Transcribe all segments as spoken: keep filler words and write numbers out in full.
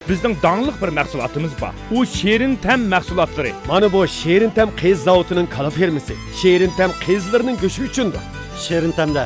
بىزنىڭ داڭلىق بىر مەھسۇلاتىمىز بار. ئۇ شېرىن تەم مەھسۇلاتلىرى. مانا بۇ شېرىن تەم قېزا زاۋۇتىنىڭ كالا فېرمىسى. شېرىن تەم قېزىلىرىنىڭ گۆشى ئۈچۈندۇر. شېرىن تەمدە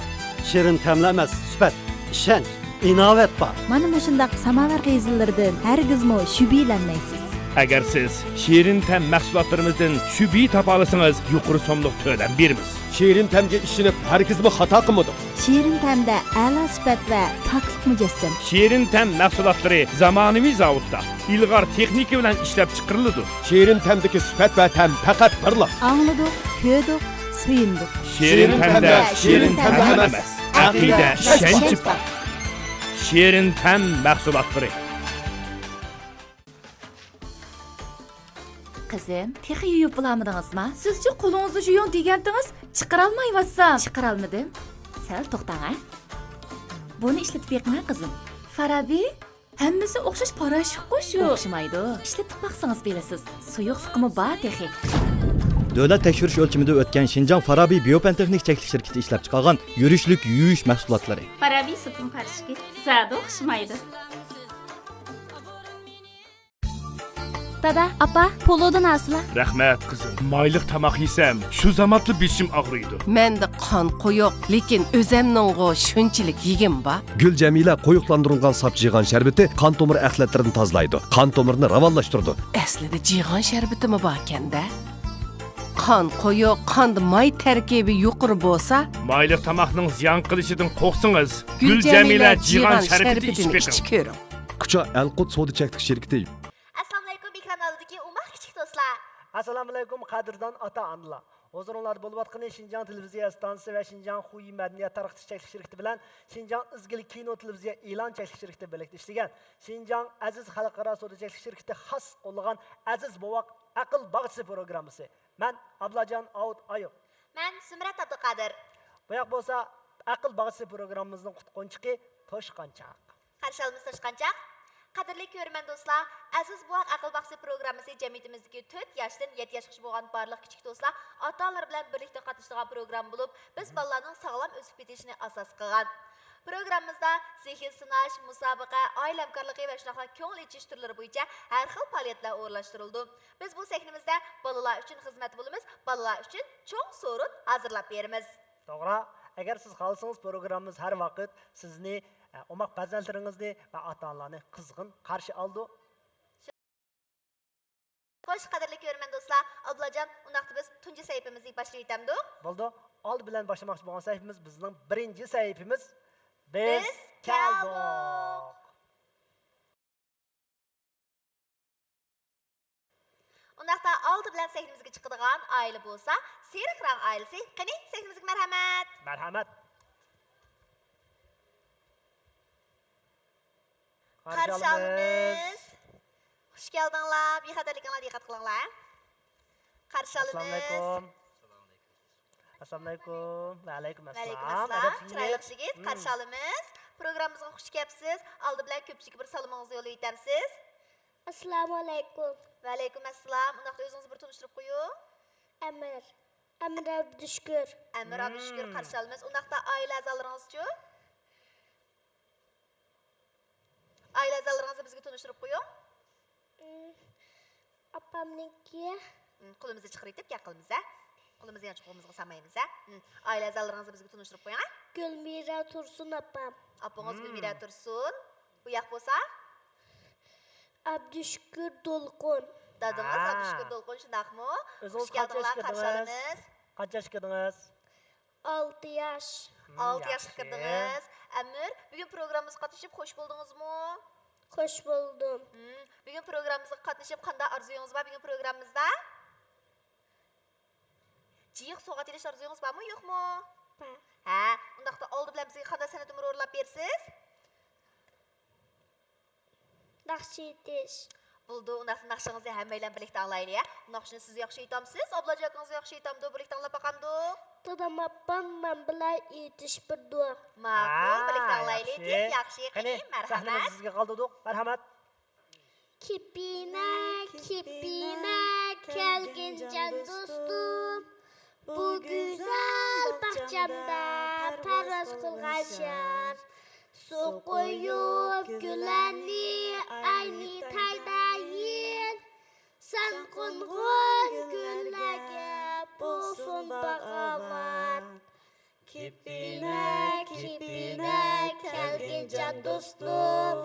شېرىن تەملا ئەمەس، سۈپەت، ئىشەنچ، ئىناۋەت بار. مانا مۇشۇنداق ساماۋار قېزىلىرىدىن ھەرگىزمۇ شۈبھىلەنمەيسىز. ئەگەر سىز شېرىن تەم مەھسۇلاتلىرىمىزدىن شۈبھە تاپالىسىڭىز، يۇقىرى سوملۇق تۆلەم بېرىمىز. شېرىن تەمگە ئىشىنىپ، ھەرگىزمۇ خاتا قىلمىدۇق. شېرىن تەمدە ئەلا سۈپەت ۋە پاكلىق مۇجەسسەم. شېرىن تەم مەھسۇلاتلىرى زامانىۋى زاۋۇتتا، ئىلغار تېخنىكا بىلەن ئىشلەپچىقىرىلىدۇ. شېرىن تەمدىكى سۈپەت ۋە تەم پەقەت بىرلا. ئاڭلىدۇق، كۆردۇق، سۆيۈندۇق. شېرىن تەمدە شېرىن تەم ئەمەس، ئەقىدە، ئىشەنچ بار. شېرىن تەم مەھسۇلاتلىرى. قىزىم، تېخى يۇيۇپ بولالمىدىڭىزما؟ سىزچۇ قولىڭىزنى يۇيۇڭ دېگەنتىڭىز، چىقىرالمايۋاتسام. چىقىرالمىدىم. سەل توختاڭ ھە. بۇنى ئىشلىتىپ بېقىڭ ھە، قىزىم. فارابى، ھەممىسى ئوخشاش پاراشوكقۇ شۇ. ئوخشىمايدۇ. ئىشلىتىپ باقسىڭىز بىلىسىز. سۇيۇقلۇقىمۇ بار تېخى. دۆلەت تەكشۈرۈش ئۆلچىمىدە ئۆتكەن شىنجاڭ فارابى بىيوپەن تېخنىك چەكلىك شىركىتى ئىشلەپچىقارغان يۈرۈشلۈك يۇيۇش مەھسۇلاتلىرى. فارابى سوپۇن پاراشوكى زادى ئوخشىمايدۇ. دادا، ئاپا، پولۇدىن ئالسىلا. رەھمەت، قىزىم. مايلىق تاماق يېسەم، شۇ زامانلا بېشىم ئاغرىيدۇ. مەندە قان قويۇق، لېكىن ئۆزەمنىڭغۇ شۇنچىلىك يېگىم بار. گۈل جەمىلە قويۇقلاندۇرۇلغان ساپ جىغان شەربىتى قان تومۇر ئەخلەتلىرىنى تازىلايدۇ، قان تومۇرىنى راۋانلاشتۇرىدۇ. ئەسلىدە جىغان شەربىتىمۇ باركەن-دە. قان قويۇق، قاندا ماي تەركىبى يۇقىرى بولسا. مايلىق تاماقنىڭ زىيان قىلىشىدىن قورقسىڭىز، گۈل جەمىلە جىغان شەربىتى ئىچىپ بېقىڭ. كۇچا ئەلقۇت سودا چەكلىك شىركىتى. ئەسسالامۇئەلەيكۇم، ئېكران ئالدىدىكى ئوماق كىچىك دوستلار. ئەسسالامۇئەلەيكۇم، قەدىردان ئاتا-ئانىلار. ھۇزۇرۇڭلاردا بولۇۋاتقىنى شىنجاڭ تېلېۋىزىيە ئىستانسىسى ۋە شىنجاڭ خۇيى مەدەنىيەت تارقىتىش چەكلىك شىركىتى بىلەن شىنجاڭ ئىزگىلىك كىنو تېلېۋىزىيە ئېلان چەكلىك شىركىتى بىرلىكتە ئىشلىگەن شىنجاڭ ئەزىز خەلقئارا سودا چەكلىك شىركىتى خاس قوللىغان ئەزىز بوۋاق ئەقىل باغچىسى پروگراممىسى. مەن ئابلاجان ئاۋۇت ئايۇپ. مەن زۇمرەت ئابدۇقادىر. بۇياق بولسا ئەقىل باغچىسى پروگراممىمىزنىڭ قۇتقۇنچىقى توشقانچاق. قارشى ئالىمىز توشقانچاق. قەدىرلىك كۆرۈرمەن دوستلار، ئەزىز بوۋاق ئەقىل باغچىسى پروگراممىسى جەمئىيىتىمىزدىكى تۆت ياشتىن يەتتە ياشقىچە بولغان بارلىق كىچىك دوستلار، ئاتا-ئانىلار بىلەن بىرلىكتە قاتنىشىدىغان پروگرامما بولۇپ، بىز بالىلارنىڭ ساغلام ئۆسۈپ يېتىلىشىنى ئاساس قىلغان. پروگراممىمىزدا زېھىن سىناش، مۇسابىقە، ئائىلە ھەمكارلىقى ۋە شۇنداقلا كۆڭۈل ئېچىش تۈرلىرى بويىچە ھەر خىل پائالىيەتلەر ئورۇنلاشتۇرۇلىدۇ. بىز بۇ سەھنىمىزدە بالىلار ئۈچۈن خىزمەتتە بولىمىز، بالىلار ئۈچۈن چوڭ سورۇن ھازىرلاپ بېرىمىز. توغرا. ئەگەر سىز خالىسىڭىز، پروگراممىمىز ھەر ۋاقىت سىزنى، ئە، ئوماق پەرزەنتلىرىڭىزنى ۋە ئاتا-ئانىلارنى قىزغىن قارشى ئالىدۇ. خوش، قەدىرلىك كۆرۈرمەن دوستلار، ئابدۇللاجان، ئۇنداقتا بىز تۇنجى سەھىپىمىزنى باشلىۋېتەمدۇق؟ بولىدۇ. ئالدى بىلەن باشلىماقچى بولغان سەھىپىمىز بىزنىڭ بىرىنچى سەھىپىمىز. بىز بىز كەلدۇق. كەلدۇق. ئۇنداقتا ئالدى بىلەن سەھنىمىزگە چىقىدىغان ئائىلە بولسا سېرىق رەڭ ئائىلىسى. قېنى، سەھنىمىزگە مەرھەمەت! مەرھەمەت! قارشى ئالىمىز. قارشى ئالىمىز. خۇش كەلدىڭلار. بىخەتەرلىكىڭلار دىققەت قىلىڭلار. قارشى ئالىمىز. ئەسسالامۇئەلەيكۇم. ئەسسالامۇئەلەيكۇم. ۋەئەلەيكۇم ئەسسالام. ۋەئەلەيكۇم ئەسسالام. ئەدەپلىك يىگىت. چىرايلىق يىگىت. مم. قارشى ئالىمىز. پروگراممىمىزغا خۇش كەپسىز. ئالدى بىلەن كۆپچىلىككە بىر سالىمىڭىزنى يوللىۋېتەمسىز؟ ئەسسالامۇئەلەيكۇم. ۋەئەلەيكۇم ئەسسالام. ئۇنداقتا ئۆزىڭىزنى بىر تونۇشتۇرۇپ قويۇڭ. ئەمىر. ئەمىر ئابدۇشۈكۈر. ئەمىر ئابدۇشۈكۈر، مم. قارشى ئالىمىز. ئۇنداقتا ئائىلە ئەزالىرىڭىزچۇ؟ ئائىلە ئەزالىرىڭىزنى بىزگە تونۇشتۇرۇپ قويۇڭ. ئاپامنىڭكى. قولىمىزنى چىقىرىۋېتىپ گەپ قىلىمىز ھە. قولىمىزنى يانچۇق قولىمىزغا سالمايمىز ھە. ئائىلە ئەزالىرىڭىزنى بىزگە تونۇشتۇرۇپ قويۇڭ ھە. گۈلمىرا تۇرسۇن ئاپام. ئاپىڭىز گۈلمىرا تۇرسۇن. بۇ ياق بولسا؟ ئابدۇشۈكۈر دولقۇن. دادىڭىز ئابدۇشۈكۈر دولقۇن، شۇنداقمۇ؟ ئۆزىڭىز قانچە ياشقا كىردىڭىز؟ خۇش كەلدىڭلار، قارشى ئالىمىز. قانچە ياشقا كىردىڭىز؟ ئالتە ياش. ئالتە ياشقا كىردىڭىز. ئەمىر، بۈگۈن پروگراممىمىزغا قاتنىشىپ خوش بولدىڭىزمۇ؟ خوش بولدۇم. بۈگۈن پروگراممىمىزغا قاتنىشىپ قانداق ئارزۇيىڭىز بار بۈگۈن پروگراممىمىزدا؟ جىق سوۋغات ئېلىش ئارزۇيىڭىز بارمۇ يوقمۇ؟ بار. ھە، ئۇنداقتا ئالدى بىلەن بىزگە قانداق سەنئەت نومۇرى ئورۇنلاپ بېرىسىز؟ ناخشا ئېيتىش. بولىدۇ، ئۇنداقتا ناخشىڭىزنى ھەممەيلەن بىرلىكتە ئاڭلايلى ھە. ناخشىنى سىز ياخشى ئېيتامسىز، ئابلاجان ئاكىڭىز ياخشى ئېيتامدۇ، بىرلىكتە ئاڭلاپ باقامدۇق؟ دادام ئاپام مەن بىلەن ئېيتىش بېرىدۇ. ماقۇل، ھە، بىرلىكتە ئاڭلايلى. ياخشى. تېخى ياخشى. قېنى، قېنى، مەرھەمەت. سەھنىمىز سىزگە قالدى، دوق. مەرھەمەت. كېپىنە، كېپىنە، كەلگىن جان دوستۇم، بۇ گۈزەل باغچامدا پەرۋاز قىلغان شار. سۇ قۇيۇپ گۈللەرنى ئەينى تايدايىن، سەن قونغان گۈللەرگە بولسۇن باغاۋات. كېپىنە، كېپىنە كەلگىن جان دوستۇم،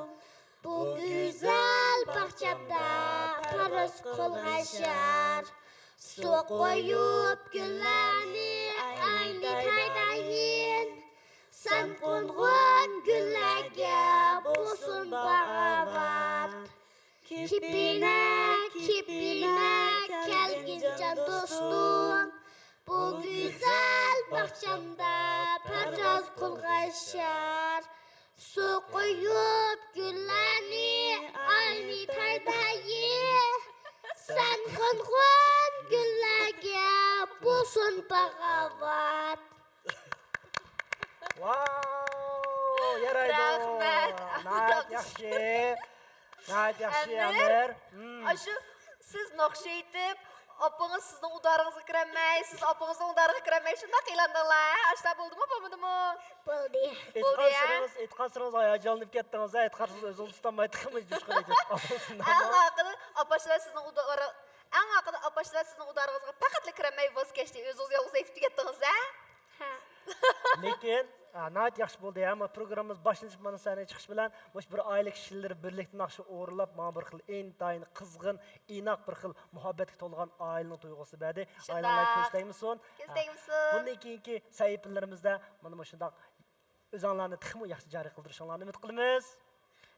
بۇ گۈزەل باغچامدا پەرۋاز قىلغان شار. سۇ قۇيۇپ گۈللەرنى ئەينى تايدايىن، سەن قونغان گۈللەرگە بولسۇن باغاۋات. كېپىنە، كېپىنە كەلگىن جان دوستۇم، بۇ گۈزەل باغچامدا پەرۋاز قىلغان شار. سۇ قۇيۇپ گۈللەرنى ئەينى تايدايىن، سەن قونغان گۈللەرگە بولسۇن باغاۋات. ۋاۋ، يارايدۇ. رەھمەت. ناھايىتى ياخشى. ناھايىتى ياخشى، ئەمىر. ئەمىر. مم. ئاشۇ سىز ناخشا ئېيتىپ، ئاپىڭىز سىزنىڭ ئۇدارىڭىزغا كىرەلمەي، سىز ئاپىڭىزنىڭ ئۇدارىغا كىرەلمەي شۇنداق ئېيتىڭلار. ئاشۇنداق بولدىمۇ، بولمىدىمۇ؟ بولدى. بولدى، ھە؟ ئېيتقانسېرىڭىز، ئېيتقانسېرىڭىز ھاياجانلىنىپ كەتتىڭىز، ھە؟ ئېيتقانسېرىڭىز ئۆزىڭىزنى تۇتالماي تېخىمۇ جۇشقۇن ئېيتىپ قالدىڭىز. ئەڭ ئاخىرى ئاپاشلار سىزنىڭ ئۇدارى-، ئەڭ ئاخىرى ئاپاشلار سىزنىڭ ئۇدارىڭىزغا پەقەتلا كىرەلمەي ۋاز كەچتى. ئۆزىڭىز يالغۇز ئېيتىپ كەتتىڭىز، ھە؟ ھە. لېكىن، ئا، ناھايىتى ياخشى بولدى، ھە، مانا پروگراممىمىز باشلىنىپ، مانا سەھنىگە چىقىش بىلەن، مۇشۇ بىر ئائىلە كىشىلىرى بىرلىكتە ناخشا ئورۇنلاپ، ماڭا بىر خىل ئىنتايىن قىزغىن، ئىناق، بىر خىل مۇھەببەتكە تولغان ئائىلىنىڭ تۇيغۇسىنى بەردى. شۇنداق. ئائىلەڭلار كۆز تەگمىسۇن. كۆز تەگمىسۇن. بۇندىن كېيىنكى سەھىپىلىرىمىزدە مانا مۇشۇنداق ئۆزۈڭلارنى تېخىمۇ ياخشى جارى قىلدۇرۇشۇڭلارنى ئۈمىد قىلىمىز.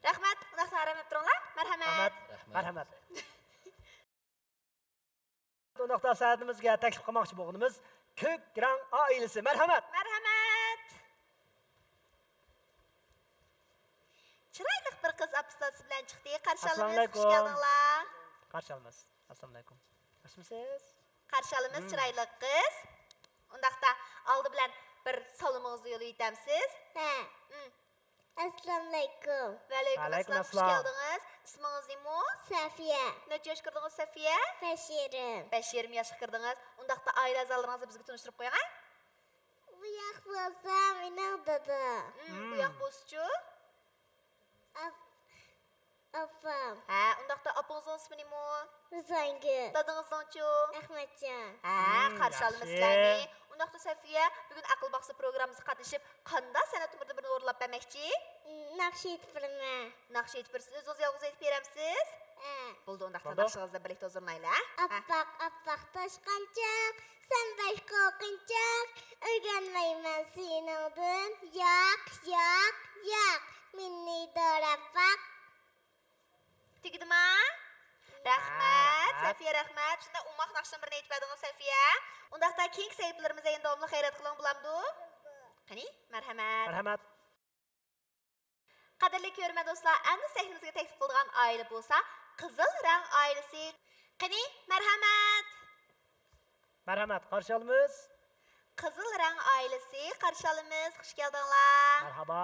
رەھمەت، ئۇنداقتا ئارام ئېلىپ تۇرۇڭلار. مەرھەمەت. رەھمەت. مەرھەمەت. ئۇنداقتا سەھنىمىزگە تەكلىپ قىلماقچى بولغىنىمىز كۆك رەڭ ئائىلىسى. مەرھەمەت. مەرھەمەت. چىرايلىق بىر قىز ئاپىسى بىلەن چىقتى. قارشى ئالىمىز. ئەسسالامۇئەلەيكۇم. خۇش كەلدىڭلار. قارشى ئالىمىز. ئەسسالامۇئەلەيكۇم. ياخشىمۇسىز؟ قارشى ئالىمىز، چىرايلىق قىز. ئۇنداقتا ئالدى بىلەن بىر سالىمىڭىزنى يوللىۋېتەمسىز؟ ھە. ئەسسالامۇئەلەيكۇم. ۋەئەلەيكۇم ئەسسالام، خۇش كەلدىڭىز. ئىسمىڭىز نېمە؟ سەفىيە. نەچچە ياشقا كىردىڭىز، سەفىيە؟ بەش يېرىم. بەش يېرىم ياشقا كىردىڭىز. ئۇنداقتا ئائىلە ئەزالىرىڭىزنى بىزگە تونۇشتۇرۇپ قويۇڭ، ھە؟ بۇ ياق بولسا مېنىڭ دادام. ھىم، بۇ ياق بولسىچۇ؟ ئاپام. ھە، ئۇنداقتا ئاپىڭىزنىڭ ئىسمى نېمە؟ رىزۋانگۈل. دادىڭىزنىڭچۇ؟ ئەخمەتجان. ھە، قارشى ئالىمىز سىلەرنى. ئۇنداقتا سەفىيە، بۈگۈن ئەقىل باغچىسى پروگراممىسىغا قاتنىشىپ، قانداق سەنئەت تۈرىدىن بىرنى ئورۇنلاپ بەرمەكچى؟ ناخشا ئېيتىپ بېرىمەن. ناخشا ئېيتىپ بېرىسىز، ئۆزىڭىز يالغۇز ئېيتىپ بېرەمسىز؟ ھە. بولدى، ئۇنداقتا ناخشىڭىزنى بىرلىكتە ھۇزۇرلايلى، ھە؟ ئاپئاق، ئاپئاق توشقانچاق، سەن بەك قورقۇنچاق، ئۆگەنمەيمەن سېنىڭدىن. ياق، ياق، ياق، مېنى دوراپ باق. تۈگىدىما؟ رەھمەت، سەفىيە، رەھمەت. شۇنداق ئوماق ناخشىنىڭ بىرىنى ئېيتىپ بەردىڭىز، سەفىيە. ئۇنداقتا كېيىنكى سەھىپىلىرىمىزدە يەنە داۋاملىق خەيرات قىلىڭ، بولامدۇ؟ قېنى، مەرھەمەت. مەرھەمەت. قەدىرلىك كۆرۈرمەن دوستلار، ئەمدى سەھنىمىزگە تەكلىپ قىلىدىغان ئائىلە بولسا قىزىل رەڭ ئائىلىسى. قېنى، مەرھەمەت. مەرھەمەت، قارشى ئالىمىز. قىزىل رەڭ ئائىلىسى، قارشى ئالىمىز، خۇش كەلدىڭلار. مەرھابا.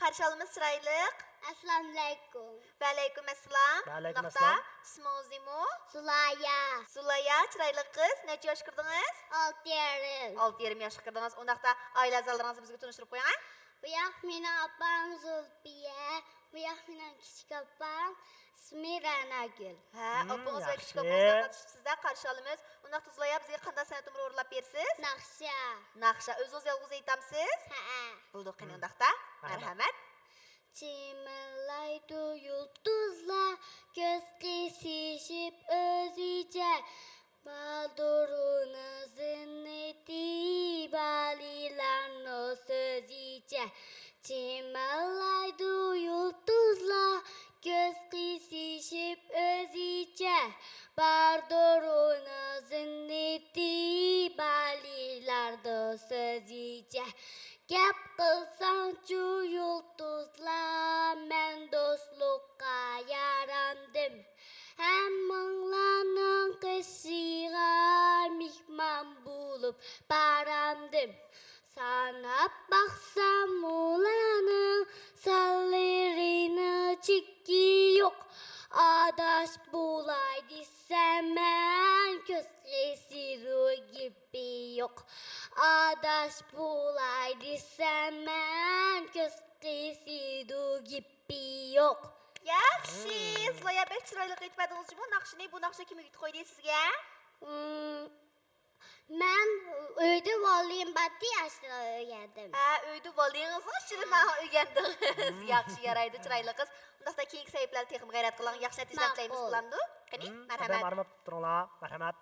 قارشى ئالىمىز، چىرايلىق. ئەسسالامۇئەلەيكۇم. ۋەئەلەيكۇم ئەسسالام. ۋەئەلەيكۇم ئەسسالام. ئىسمىڭىز نېمە؟ زۇلايا. زۇلايا، چىرايلىق قىز. نەچچە ياشقا كىردىڭىز؟ ئالتە يېرىم. ئالتە يېرىم ياشقا كىردىڭىز. ئۇنداقتا ئائىلە ئەزالىرىڭىزنى بىزگە تونۇشتۇرۇپ قويۇڭ، ھە؟ بۇ ياق مېنىڭ ئاپام زۇلپىيە. بۇ ياق مېنىڭ كىچىك ئاپام. ئىسمى رەناگۈل. ھە، ئاپىڭىز ۋە كىچىك ئاپىڭىز بىلەن قاتنىشىپسىز-دە، قارشى ئالىمىز. ئۇنداقتا زۇلايا، بىزگە قانداق سەنئەت نومۇرى ئورۇنلاپ بېرىسىز؟ ناخشا. ناخشا. ئۆزىڭىز يالغۇز ئېيتامسىز؟ ھەئە. بولدى، قېنى ئۇنداقتا. مەرھەمەت. جىمىرلايدۇ يۇلتۇزلار، كۆز قىسىشىپ ئۆزىچە. باردۇر ئۇنىڭ زىننىتى، بالىلارنىڭ سۆزىچە. جىمىرلايدۇ يۇلتۇزلار، كۆز قىسىشىپ ئۆزىچە. باردۇر ئۇنىڭ زىننىتى، بالىلارنىڭ سۆزىچە. گەپ قىلساڭچۇ يۇلتۇزلار، مەن دوستلۇققا يارامدىم. ھەممىڭلارنىڭ قېشىغا مېھمان بولۇپ بارامدىم. ساناپ باقسام ئۇلارنىڭ سانلىرىنىڭ چېكى يوق. ئاداش بولاي دېسەم مەن، كۆز قىسىدۇ گېپى يوق. ئاداش بولاي دېسەم مەن، كۆز قىسىدۇ گېپى يوق. ياخشى، زۇلايا، بەك چىرايلىق ئېيتىپ بەردىڭىز جۇمۇ ناخشىنى. بۇ ناخشا كىم ئۆگىتىپ قويدى سىزگە؟ مم، مەن ئۆيدە ۋاللىيىم بارتى، ئاشۇ ئۆگەندىم. ھە، ئۆيدە ۋاللىيىڭىزنىڭ ئىچىدە ماڭا ئۆگەندىڭىز. ياخشى، يارايدۇ، چىرايلىق قىز. ئۇنداقتا كېيىنكى سەھىپىلەردە تېخىمۇ غەيرەت قىلىڭ، ياخشى نەتىجىلەرنى تىلەيمىز، ماقۇل. بولامدۇ؟ قېنى، مم، مەرھەمەت. قەدەم ئارماپ تۇرۇڭلار، مەرھەمەت.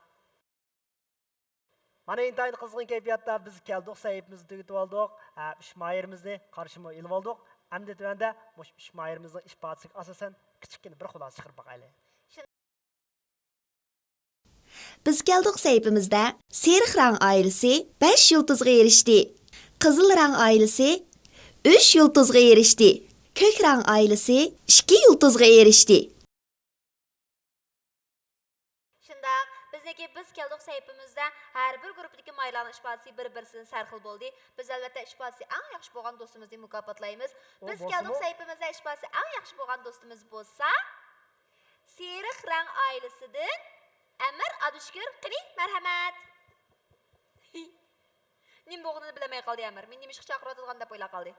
مانا ئىنتايىن قىزغىن كەيپىياتتا بىز كەلدۇق سەھىپىمىزنى تۈگىتىۋالدۇق. ھە، ئۈچ ماھىرىمىزنى قارشىمۇ ئېلىۋالدۇق. ئەمدى تۆۋەندە مۇشۇ ئۈچ ماھىرىمىزنىڭ ئىپادىسىگە ئاساسەن كىچىككىنە بىر خۇلاسە چىقىرىپ باقايلى. بىز كەلدۇق سەھىپىمىزدە سېرىق رەڭ ئائىلىسى بەش يۇلتۇزغا ئېرىشتى. قىزىل رەڭ ئائىلىسى ئۈچ يۇلتۇزغا ئېرىشتى. كۆك رەڭ ئائىلىسى ئىككى يۇلتۇزغا ئېرىشتى. شۇنداق، بىزنىڭكى بىز كەلدۇق سەھىپىمىزدە ھەر بىر گۇرۇپپىدىكى ماھىرلارنىڭ ئىپادىسى بىر-بىرسىدىن سەرخىل بولدى. بىز ئەلۋەتتە ئىپادىسى ئەڭ ياخشى بولغان دوستىمىزنى مۇكاپاتلايمىز. ئۇ بىز كەلدۇق بولسىمۇ؟ سەھىپىمىزدە ئىپادىسى ئەڭ ياخشى بولغان دوستىمىز بولسا، سېرىق رەڭ ئائىلىسىدىن ئەمىر ئابدۇشۈكۈر. قېنى، مەرھەمەت. نېمە بولغىنىنى بىلەلمەي قالدى ئەمىر. مېنى نېمىشقا چاقىرىۋاتىدىغان دەپ ئويلاپ قالدى.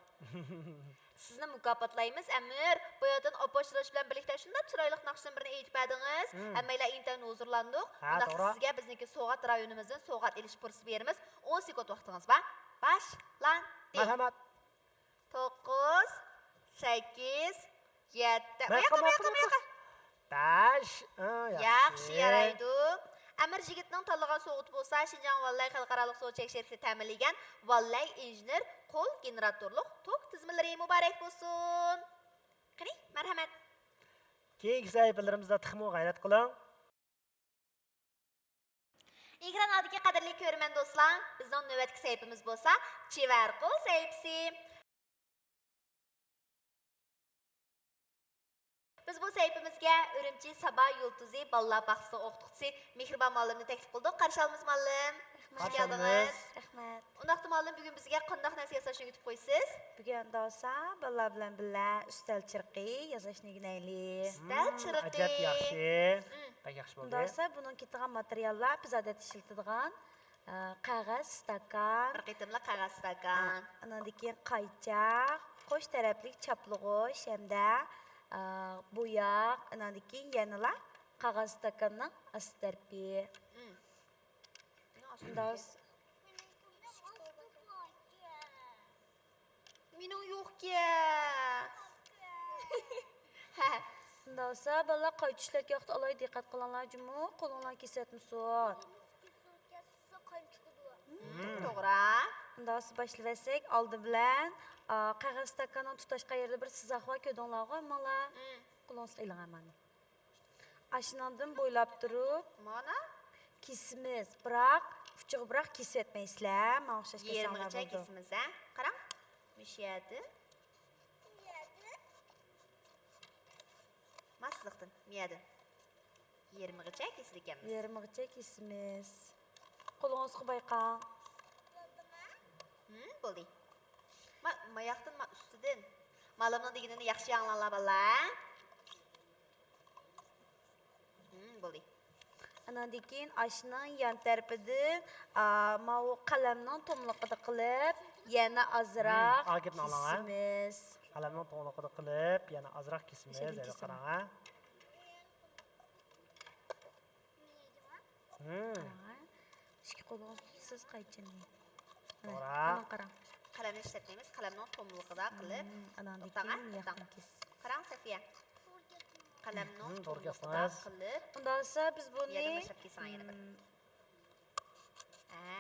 سىزنى مۇكاپاتلايمىز، ئەمىر. باياتىن ئاپاشلاش بىلەن بىرلىكتە شۇنداق چىرايلىق ناخشىنى بىرنى ئېيتىپ بەردىڭىز. مم. ھەممەيلەن ئىنتايىن ھۇزۇرلاندۇق. ھە، ئۇنداق توغرا. سىزگە بىزنىڭكى سوۋغات رايونىمىزدىن سوۋغات ئېلىش پۇرسىتى بېرىمىز. ئون سېكۇنت ۋاقتىڭىز بار. باشلاندى. مەرھەمەت. توققۇز، سەككىز، يەتتە. ماياققا، ماياققا، ماياققا، ماياققا. بەش. ئا، ياخشى. ياخشى، يارايدۇ. ئەمىر يىگىتنىڭ تاللىغان سوۋغىتى بولسا شىنجاڭ ۋاللەي خەلقئارالىق سودا چەك شىركىتى تەمىنلىگەن ۋاللەي ئىنژېنېر قول گېنېراتورلۇق توك تىزمىلىرى. مۇبارەك بولسۇن. قېنى، مەرھەمەت. كېيىنكى سەھىپىلىرىمىزدە تېخىمۇ غەيرەت قىلىڭ. ئېكران ئالدىدىكى قەدىرلىك كۆرۈرمەن دوستلار، بىزنىڭ نۆۋەتتىكى سەھىپىمىز بولسا چېۋەر قول سەھىپىسى. بىز بۇ سەھىپىمىزگە ئۈرۈمچى سابا يۇلتۇزى بالىلار باغچىسىنىڭ ئوقۇتقۇچىسى مېھرىبان مۇئەللىمنى تەكلىپ قىلدۇق. قارشى ئالىمىز مۇئەللىم. خۇش كەلدىڭىز. رەھمەت. ئۇنداقتا مۇئەللىم، بۈگۈن بىزگە قانداق نەرسە ياساشنى ئۆگىتىپ قويىسىز؟ بۈگۈن دوسا بالىلار بىلەن بىللە ئۈستەل چىرىقى ياساشنى ئۆگىنەيلى. ئۈستەل چىرىقى. ئەجەب ياخشى. مم. بەك ياخشى بولدى. دوسا بۇنىڭ كېتىدىغان ماتېرىياللار بىز ئادەتتە ئىشلىتىدىغان، ئە، قەغەز ئىستاكان. بىر قېتىملىق قەغەز ئىستاكان. ئا، ئاناندىن كېيىن قايچاق، قوش تەرەپلىك چاپلىغۇچ ھەمدە، ئە، بوياق، ئاناندىن كېيىن يەنىلا قەغەز ئىستاكاننىڭ ئاستى تەرىپى. مم. مېنىڭ ئاستىم. مېنىڭ يوقكەن. ھە. شۇنداق بولسا، بالىلار، قايتا ئىشلەتكەن ۋاقىتتا ئالاھىدە دىققەت قىلىڭلار جۇمۇ، قولۇڭلار كېسىۋەتمىسۇن. مم، توغرا. شۇنداق بولسا باشلىۋەتسەك، ئالدى بىلەن، ئا، قەغەز ئىستاكاننىڭ تۇتاشقان يېرىدە بىر سىزىق بار، كۆردۈڭلارغۇ، ھەممىڭلار. مم. قولىڭىزغا ئېلىڭ ھەممىنى. ئاشۇنىڭدىن بويلاپ تۇرۇپ، مانا. كېسىمىز، بىراق ئۇچىغا بىراق كېسىۋەتمەيسىلەر، ماڭا ئوخشاش كەسسەڭلار يېرىمىغىچە بولىدۇ. كېسىمىز، ھە؟ قاراڭ، مۇشۇ يەردىن. مانا سىزىقتىن، مۇ يەردىن. يېرىمىغىچە كېسىدىكەنمىز. يېرىمىغىچە كېسىمىز. قولىڭىزغا بايقاڭ. ھىم، بولدى. ما، ماياقتىن، ما، ئۈستىدىن. مالىمنىڭ دېگىنىنى ياخشى ئاڭلاڭلار، بالىلار. ھىم، بولدى. ئاناندىن كېيىن ئاشنىڭ يان تەرىپىدىن، ئا، ماۋۇ قەلەمنىڭ توملۇقىدا قىلىپ، يەنە ئازراق ھىم، ئا، گەپنى ئاڭلاڭ، ھە؟ كېسىمىز. قەلەمنىڭ توملۇقىدا قىلىپ، يەنە ئازراق كېسىمىز. مۇشۇ يەردىن يەنە كېسىمىز. قاراڭ، ھە؟ ھىم. قاراڭ، ھە؟ ئىككى قولىڭىز تۇتسىز قايچىنى. مانا، توغرا. مانا قاراڭ. قەلەمنى ئىشلەتمەيمىز، قەلەمنىڭ توملۇقىدا قىلىپ. ھىم، ئاناندىن توختاڭ، كېيىن توختاڭ. مىياقنى كېسىڭ. قاراڭ، سەفىيە. قەلەمنىڭ ھىم، توغرا توملۇقىدا كېسىڭىز. قىلىپ. ئۇنداق بولسا بىز بۇنى، يەردىن باشلاپ كېسىڭ يەنە بىر. ھىم. ھە.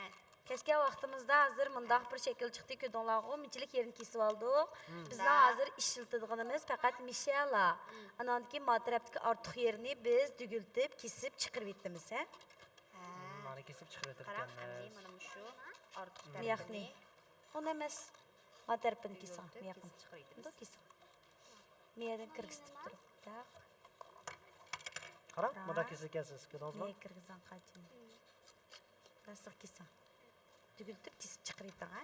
كەسكەن ۋاقتىمىزدا ھازىر مۇنداق بىر شەكىل چىقتى، كۆردۈڭلارغۇ، مۇنچىلىك يېرىنى كېسىۋالدۇق. ھىم. بىزنىڭ ھە. ھازىر ئىشلىتىدىغىنىمىز پەقەت مىشەلا. ھىم. ئاناندىن كېيىن ما تەرەپتىكى ئارتۇق يېرىنى بىز دۈگۈلتۈپ، كېسىپ چىقىرىۋېتىمىز، ھە؟ ھە. مانا كېسىپ قاراڭ، ئەمدى چىقىرىۋېتىپتىكەنمىز. مانا مۇشۇ ئارتۇق مىياقنى. تەرىپىنى. ئۇنى ئەمەس. ما تەرىپىنى كېسىڭ، دۈگۈلتۈپ مىياقنى. كېسىپ چىقىرىۋېتىمىز. مۇنداق كېسىڭ. مىيەدىن كىرگۈزتۈپ تۇرۇپ. قاراڭ، قاراڭ. مۇنداق كېسىدىكەنسىز، كۆردىڭىزمۇ؟ مىيە كىرگۈزگەن قاچىنى. بىر سىق كېسىڭ. تۈگۈلتۈپ كېسىپ چىقىرىۋېتىڭ، ھە؟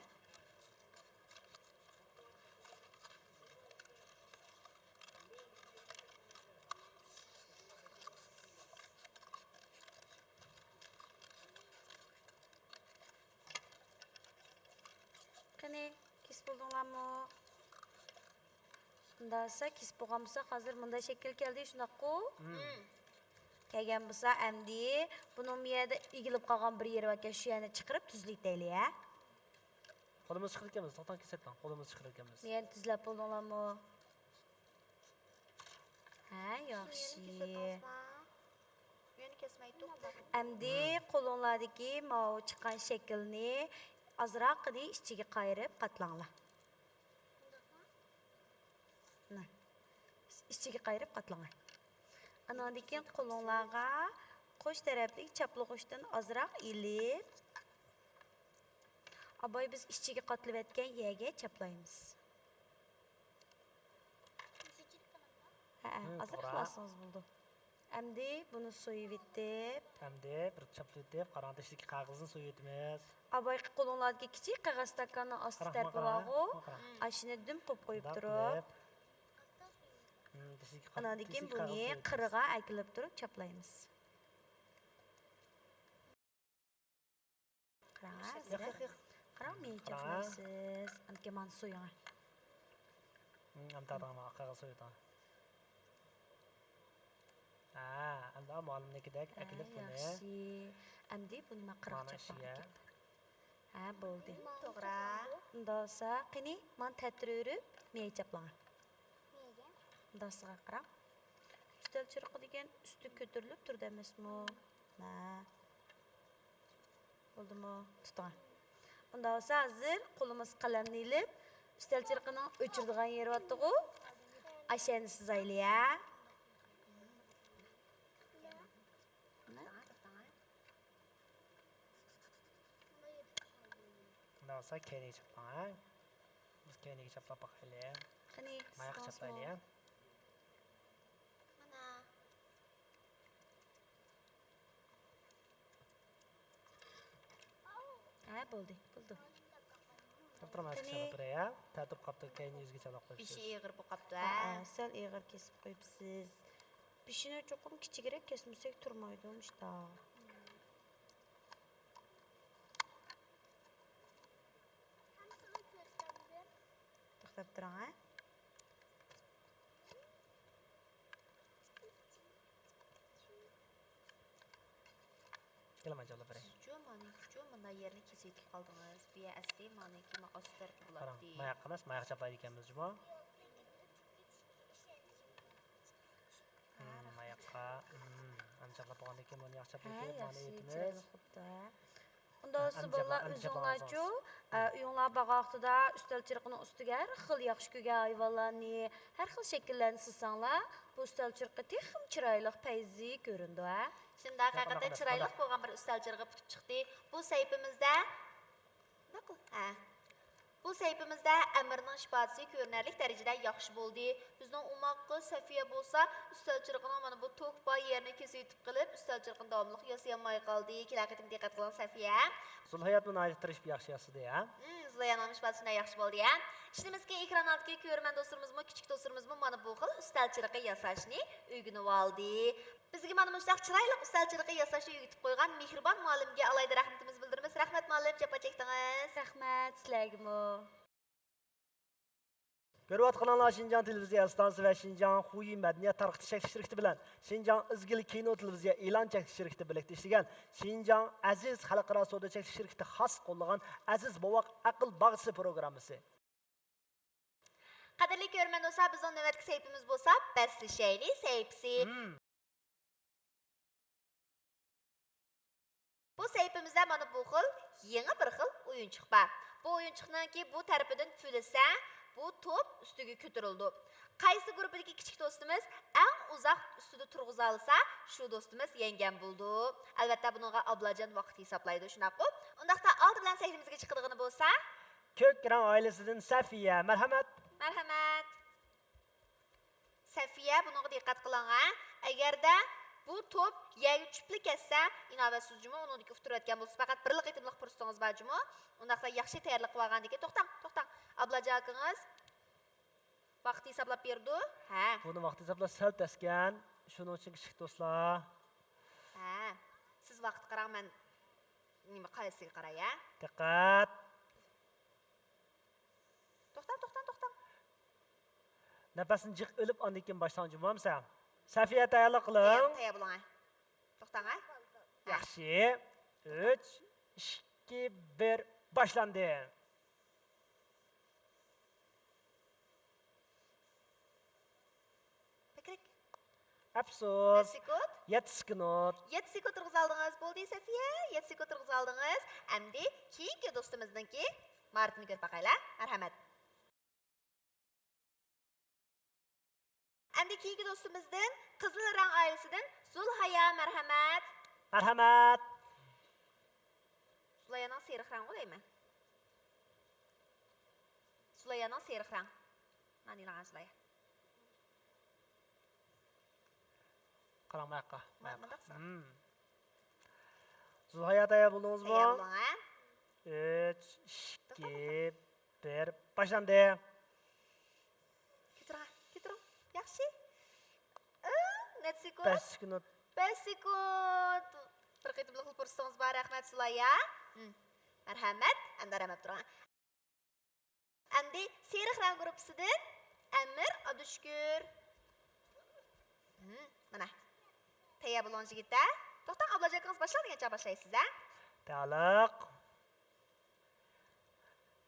بولدۇڭلارمۇ؟ مۇنداق دېسە، كېسىپ بولغان بولساق، ھازىر مۇنداق شەكىل كەلدى، شۇنداققۇ؟ مم. كەلگەن بولسا، ئەمدى بۇنىڭ بۇ يەردە ئېگىلىپ قالغان بىر يېرى باركەن، شۇ يەرنى چىقىرىپ تۈزلىتەيلى، ھە؟ قولىمىز چىقىرىدىكەنمىز، توختاڭ، كېسەتتىڭ، قولىمىز چىقىرىدىكەنمىز. بۇ يەرنى تۈزلەپ بولدۇڭلارمۇ؟ ھە، ياخشى. يەنە كېسەتتىڭىزما؟ يەنە كەسمەيتتۇق. ئەمدى قولۇڭلاردىكى ماۋۇ چىققان شەكىلنى ئازراققىنى ئىچىگە قايرىپ قاتلاڭلار. مانا. ئىچىگە قايرىپ قاتلاڭلار. ئاناندىن كېيىن قولۇڭلارغا قوش تەرەپلىك چاپلىغۇچتىن ئازراق ئېلىپ، ئاباي بىز ئىچىگە قاتلىۋەتكەن يەرگە چاپلايمىز. ھەئە، مم، ئازراق توغرا. قىلسىڭىز بولىدۇ. ئەمدى بۇنى سويۇۋېتىپ. ئەمدى بىر چاپلىۋېتىپ، قاراڭ، تېشىدىكى قەغىزنى سويۇۋېتىمىز. ئاباي، قولۇڭلاردىكى كىچىك قەغەز ئىستاكاننىڭ ئاستى قاراڭ، تەرىپى قاراڭ، بارغۇ. قاراڭ. ئاشۇنى دۈم قويۇپ قويۇپ مۇنداق تۇرۇپ. قىلىپ. مم، تېشىدىكى قەغىز، ئاناندىن كېيىن تېشىدىكى قەغىزنى بۇنى سويۇۋېتىمىز. قىرغا ئەكېلىپ تۇرۇپ چاپلايمىز. قاراڭ، ياق، ياق، ياق. قاراڭ، مېنى چاپلايسىز. ئاندىكىن مانا سويۇڭ. ھم، ئەمدى تارتىڭ، مانا قەغەز سويۇۋېتىڭ. ھە، ئەمدى مۇئەللىمنىڭكىدەك ئەكېلىپ بۇنى. ياخشى. ئەمدى بۇنى مانا قىرىق مانا چاپلاڭ ئىشىگە. ئەكېلىپ. ھە، بولدى. توغرا. ئۇنداق بولسا، قېنى، مانا تەتۈر ئۆرۈپ، مېنى چاپلاڭ. مۇنداقسىغا قاراڭ. ئۈستەل چىرىقى دېگەن ئۈستى كۆتۈرۈلۈپ تۇرىدۇ ئەمەسمۇ؟ مە. بولدىمۇ؟ تۇتۇڭ. ئۇنداق بولسا ھازىر قولىمىز قەلەمنى ئېلىپ، ئۈستەل چىرىقىنىڭ ئۆچۈرىدىغان يېرى بارتىغۇ؟ ئاشۇ يەرنى سىزايلى، ھە؟ مە. ئۇنداق بولسا كەينىگە چاپلاڭ، ھە؟ بىز كەينىگە چاپلاپ باقايلى. قېنى، ماياق سىزدىڭىزمۇ؟ چاپلايلى، ھە؟ مانا. ھە، بولدى، بولدى. توختاڭ، ماياق قېنى؟ چاپلاپ بېرەي، ھە؟ تەتۈر قاپتۇ، كەينى يۈزگە چاپلاپ قويۇپسىز. بېشى ئېغىر بولۇپ قاپتۇ، ھە؟ ھە، سەل ئېغىر كېسىپ قويۇپسىز. بېشىنى چوقۇم كىچىكرەك كەسمىسەك تۇرمايدۇ، مۇشۇنداق. توختاپ تۇرۇڭ، ھە. كېلىڭ، ئاجالىپ بېرەي. سىزچۇ، مانىكىچۇ، مۇنداق يەرنى كېسىۋېتىپ قالدىڭىز. بۇ يەر ئەسلى مانىكى، ما ئاستى تەرىپى قاراڭ، بولاتتى. ماياققا ئەمەس، ماياققا چاپلايدىكەنمىز جۇمۇ. ھم، ماياققا، ھم، ئەمدى چاپلاپ بولغاندىن كېيىن بۇنى ياخشى چاپلاپ ھە، كېلىپ، مانا ياخشى، يېتىمىز. چىرايلىق بوپتۇ، ھە. ئۇنداق بولسا ئەمدى بالىلار، چاپلاپ، ئۆزۈڭلارچۇ، ئەمدى چاپلاپ ئە، ئۆيۈڭلار بارغان ۋاقتىدا ئۈستەل چىرىقىنىڭ ئۈستىگە ھەر خىل ياخشى كۆرگەن ھايۋانلارنى، ھەر خىل شەكىللەرنى سىزساڭلار، بۇ ئۈستەل چىرىقى تېخىمۇ چىرايلىق، پەيزى كۆرۈنىدۇ، ھە. شۇنداق، ھەقىقەتەن چىرايلىق بولغان بىر ئۈستەل چىرىقى پۈتۈپ چىقتى. بۇ سەھىپىمىزدە ناقىل. ھە. بۇ سەھىپىمىزدە ئەمىرنىڭ ئىپادىسى كۆرۈنەرلىك دەرىجىدە ياخشى بولدى. بىزنىڭ ئوماق قىز سەفىيە بولسا ئۈستەل چىرىقىنىڭ مانا بۇ توك بار يېرىنى كېسىۋېتىپ قېلىپ، ئۈستەل چىرىقىنى داۋاملىق ياسىيالماي قالدى. كېلەر قېتىم دىققەت قىلىڭ، سەفىيە. زۇلھاياتمۇ ناھايىتى تىرىشىپ ياخشى ياسىدى، ھە؟ ھىم، زۇلھاياتنىڭ ئىپادىسى شۇنداق ياخشى بولدى، ھە؟ ئىشىنىمىزكى، ئېكران ئالدىدىكى كۆرۈرمەن دوستلىرىمىزمۇ، كىچىك دوستلىرىمىزمۇ مانا بۇ خىل ئۈستەل چىرىقى ياساشنى ئۆگىنىۋالدى. بىزگە مانا مۇشۇنداق چىرايلىق ئۈستەل چىرىقى ياساشنى ئۆگىتىپ قويغان مېھرىبان مۇئەللىمگە ئالاھىدە رەھمىتىمىزنى بىلدۈرىمىز. رەھمەت مۇئەللىم، جاپا چەكتىڭىز. رەھمەت سىلەرگىمۇ. كۆرۈۋاتقىنىڭلار شىنجاڭ تېلېۋىزىيە ئىستانسىسى ۋە شىنجاڭ خۇيى مەدەنىيەت تارقىتىش چەكلىك شىركىتى بىلەن شىنجاڭ ئىزگىل كىنو تېلېۋىزىيە ئېلان چەكلىك شىركىتى بىرلىكتە ئىشلىگەن شىنجاڭ ئەزىز خەلقئارا سودا چەكلىك شىركىتى خاس قوللىغان ئەزىز بوۋاق ئەقىل باغچىسى پروگراممىسى. قەدىرلىك كۆرۈرمەن دوستلار، بىزنىڭ نۆۋەتتىكى سەھىپىمىز بولسا بەسلىشەيلى سەھىپىسى. مم. بۇ سەھىپىمىزدە مانا بۇ خىل يېڭى بىر خىل ئويۇنچۇق بار. بۇ ئويۇنچۇقنىڭكى بۇ تەرىپىدىن پۈۋلىسە، بۇ توپ ئۈستىگە كۆتۈرۈلىدۇ. قايسى گۇرۇپپىدىكى كىچىك دوستىمىز ئەڭ ئۇزاق ئۈستىدە تۇرغۇزالىسا، شۇ دوستىمىز يەڭگەن بولىدۇ. ئەلۋەتتە، بۇنىڭغا ئابلاجان ۋاقىت ھېسابلايدۇ، شۇنداققۇ؟ ئۇنداقتا ئالدى بىلەن سەھنىمىزگە چىقىدىغىنى بولسا، كۆك رەڭ ئائىلىسىدىن سەفىيە، مەرھەمەت. مەرھەمەت. سەفىيە، بۇنىڭغا دىققەت قىلىڭ، ھە. ئەگەردە بۇ توپ يەرگە چۈشۈپلا كەتسە، ئىناۋەتسىز جۇمۇ، ئۇنىڭدىكى ئۇتتۇرۇۋەتكەن بولسىسىز، پەقەت بىرلا قېتىملىق پۇرسىتىڭىز بار جۇمۇ. ئۇنداقتا ياخشى تەييارلىق قىلىۋالغاندىن كېيىن، توختاڭ، توختاڭ. ئابلاجان ئاكىڭىز ۋاقىت ھېسابلاپ بېرىدۇ. ھە. بۇنى ۋاقىت ھېسابلاپ سەل تەسكەن. شۇنىڭ ئۈچۈن كىچىك دوستلار. ھە. سىز ۋاقىتقا قاراڭ، مەن نېمە قايسىغا قاراي، ھە؟ دىققەت. نەپەسنى جىق ئېلىپ، ئاندىن كېيىن باشلاڭ، جۇمۇ بولمىسا. سەفىيە، تەييارلىق قىلىڭ. تەييار، تەييار بولۇڭ، ھە. توختاڭ، ھە. ياخشى. ئۈچ، ئىككى، بىر، باشلاندى. بەكرەك. ئەپسۇس. نەچچە سېكۇنت؟ يەتتە سېكۇنت. يەتتە سېكۇنت تۇرغۇزالدىڭىز. بولدى، سەفىيە. يەتتە سېكۇنت تۇرغۇزالدىڭىز. ئەمدى كېيىنكى دوستىمىزنىڭكى ماھارىتىنى كۆرۈپ باقايلى. مەرھەمەت. ئەمدى كېيىنكى دوستىمىزدىن، قىزىل رەڭ ئائىلىسىدىن زۇلھايا، مەرھەمەت. مەرھەمەت. زۇلھايانىڭ سېرىق رەڭ دەيمەن. زۇلھايانىڭ سېرىق رەڭ. مانا ئېلىڭ زۇلھايا. قاراڭ ماياققا. ما-، ماياققا. مۇنداق سا. مم. زۇلھايا، تەييار بولدىڭىزمۇ؟ تەييار بولۇڭ، ھە. ئۈچ، توختا، توختا. ئىككى، بىر، باشلاندى. كۆتۈرۈڭ، كۆتۈرۈڭ. ياخشى. ئىڭ، نەچچە سېكۇنت؟ بەش سېكۇنت. بەش سېكۇنت. بىر قېتىملىق پۇرسىتىڭىز بار، رەھمەت، زۇلھايا. ھىم. مەرھەمەت، ئەمدى ئارام ئېلىپ تۇرۇڭ. ئەمدى سېرىق رەڭ گۇرۇپپىسىدىن ئەمىر ئابدۇشۈكۈر. ھىم، مانا. تەييار بولۇڭ، يىگىتلەر. توختاڭ، ئابلاجان ئاكىڭىز باشلاڭ دېگەنچە باشلايسىز، ھە؟ تەييارلىق.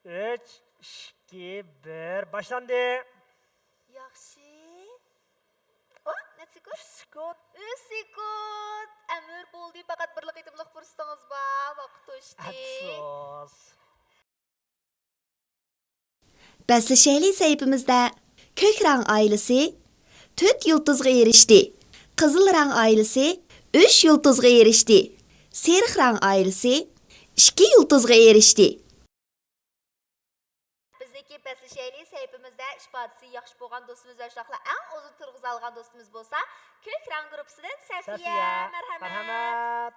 ئۈچ، ئىككى، بىر، باشلاندى. ياخشى. ئو، نەچچە سېكۇنت؟ ئۈچ سېكۇنت. ئۈچ سېكۇنت. ئەمىر، بولدى، پەقەت بىرلا قېتىملىق پۇرسىتىڭىز بار. ۋاقىت توشتى. ئەپسۇس. بەسلىشەيلى سەھىپىمىزدە. كۆك رەڭ ئائىلىسى تۆت يۇلتۇزغا ئېرىشتى. قىزىل رەڭ ئائىلىسى ئۈچ يۇلتۇزغا ئېرىشتى. سېرىق رەڭ ئائىلىسى ئىككى يۇلتۇزغا ئېرىشتى. بىزنىڭكى بەسلىشەيلى سەھىپىمىزدە ئىپادىسى ياخشى بولغان دوستىمىز ۋە شۇنداقلا ئەڭ ئۇزۇن تۇرغۇزالغان دوستىمىز بولسا، كۆك رەڭ گۇرۇپپىسىدىن سەفىيە. سەفىيە، مەرھەمەت. مەرھەمەت.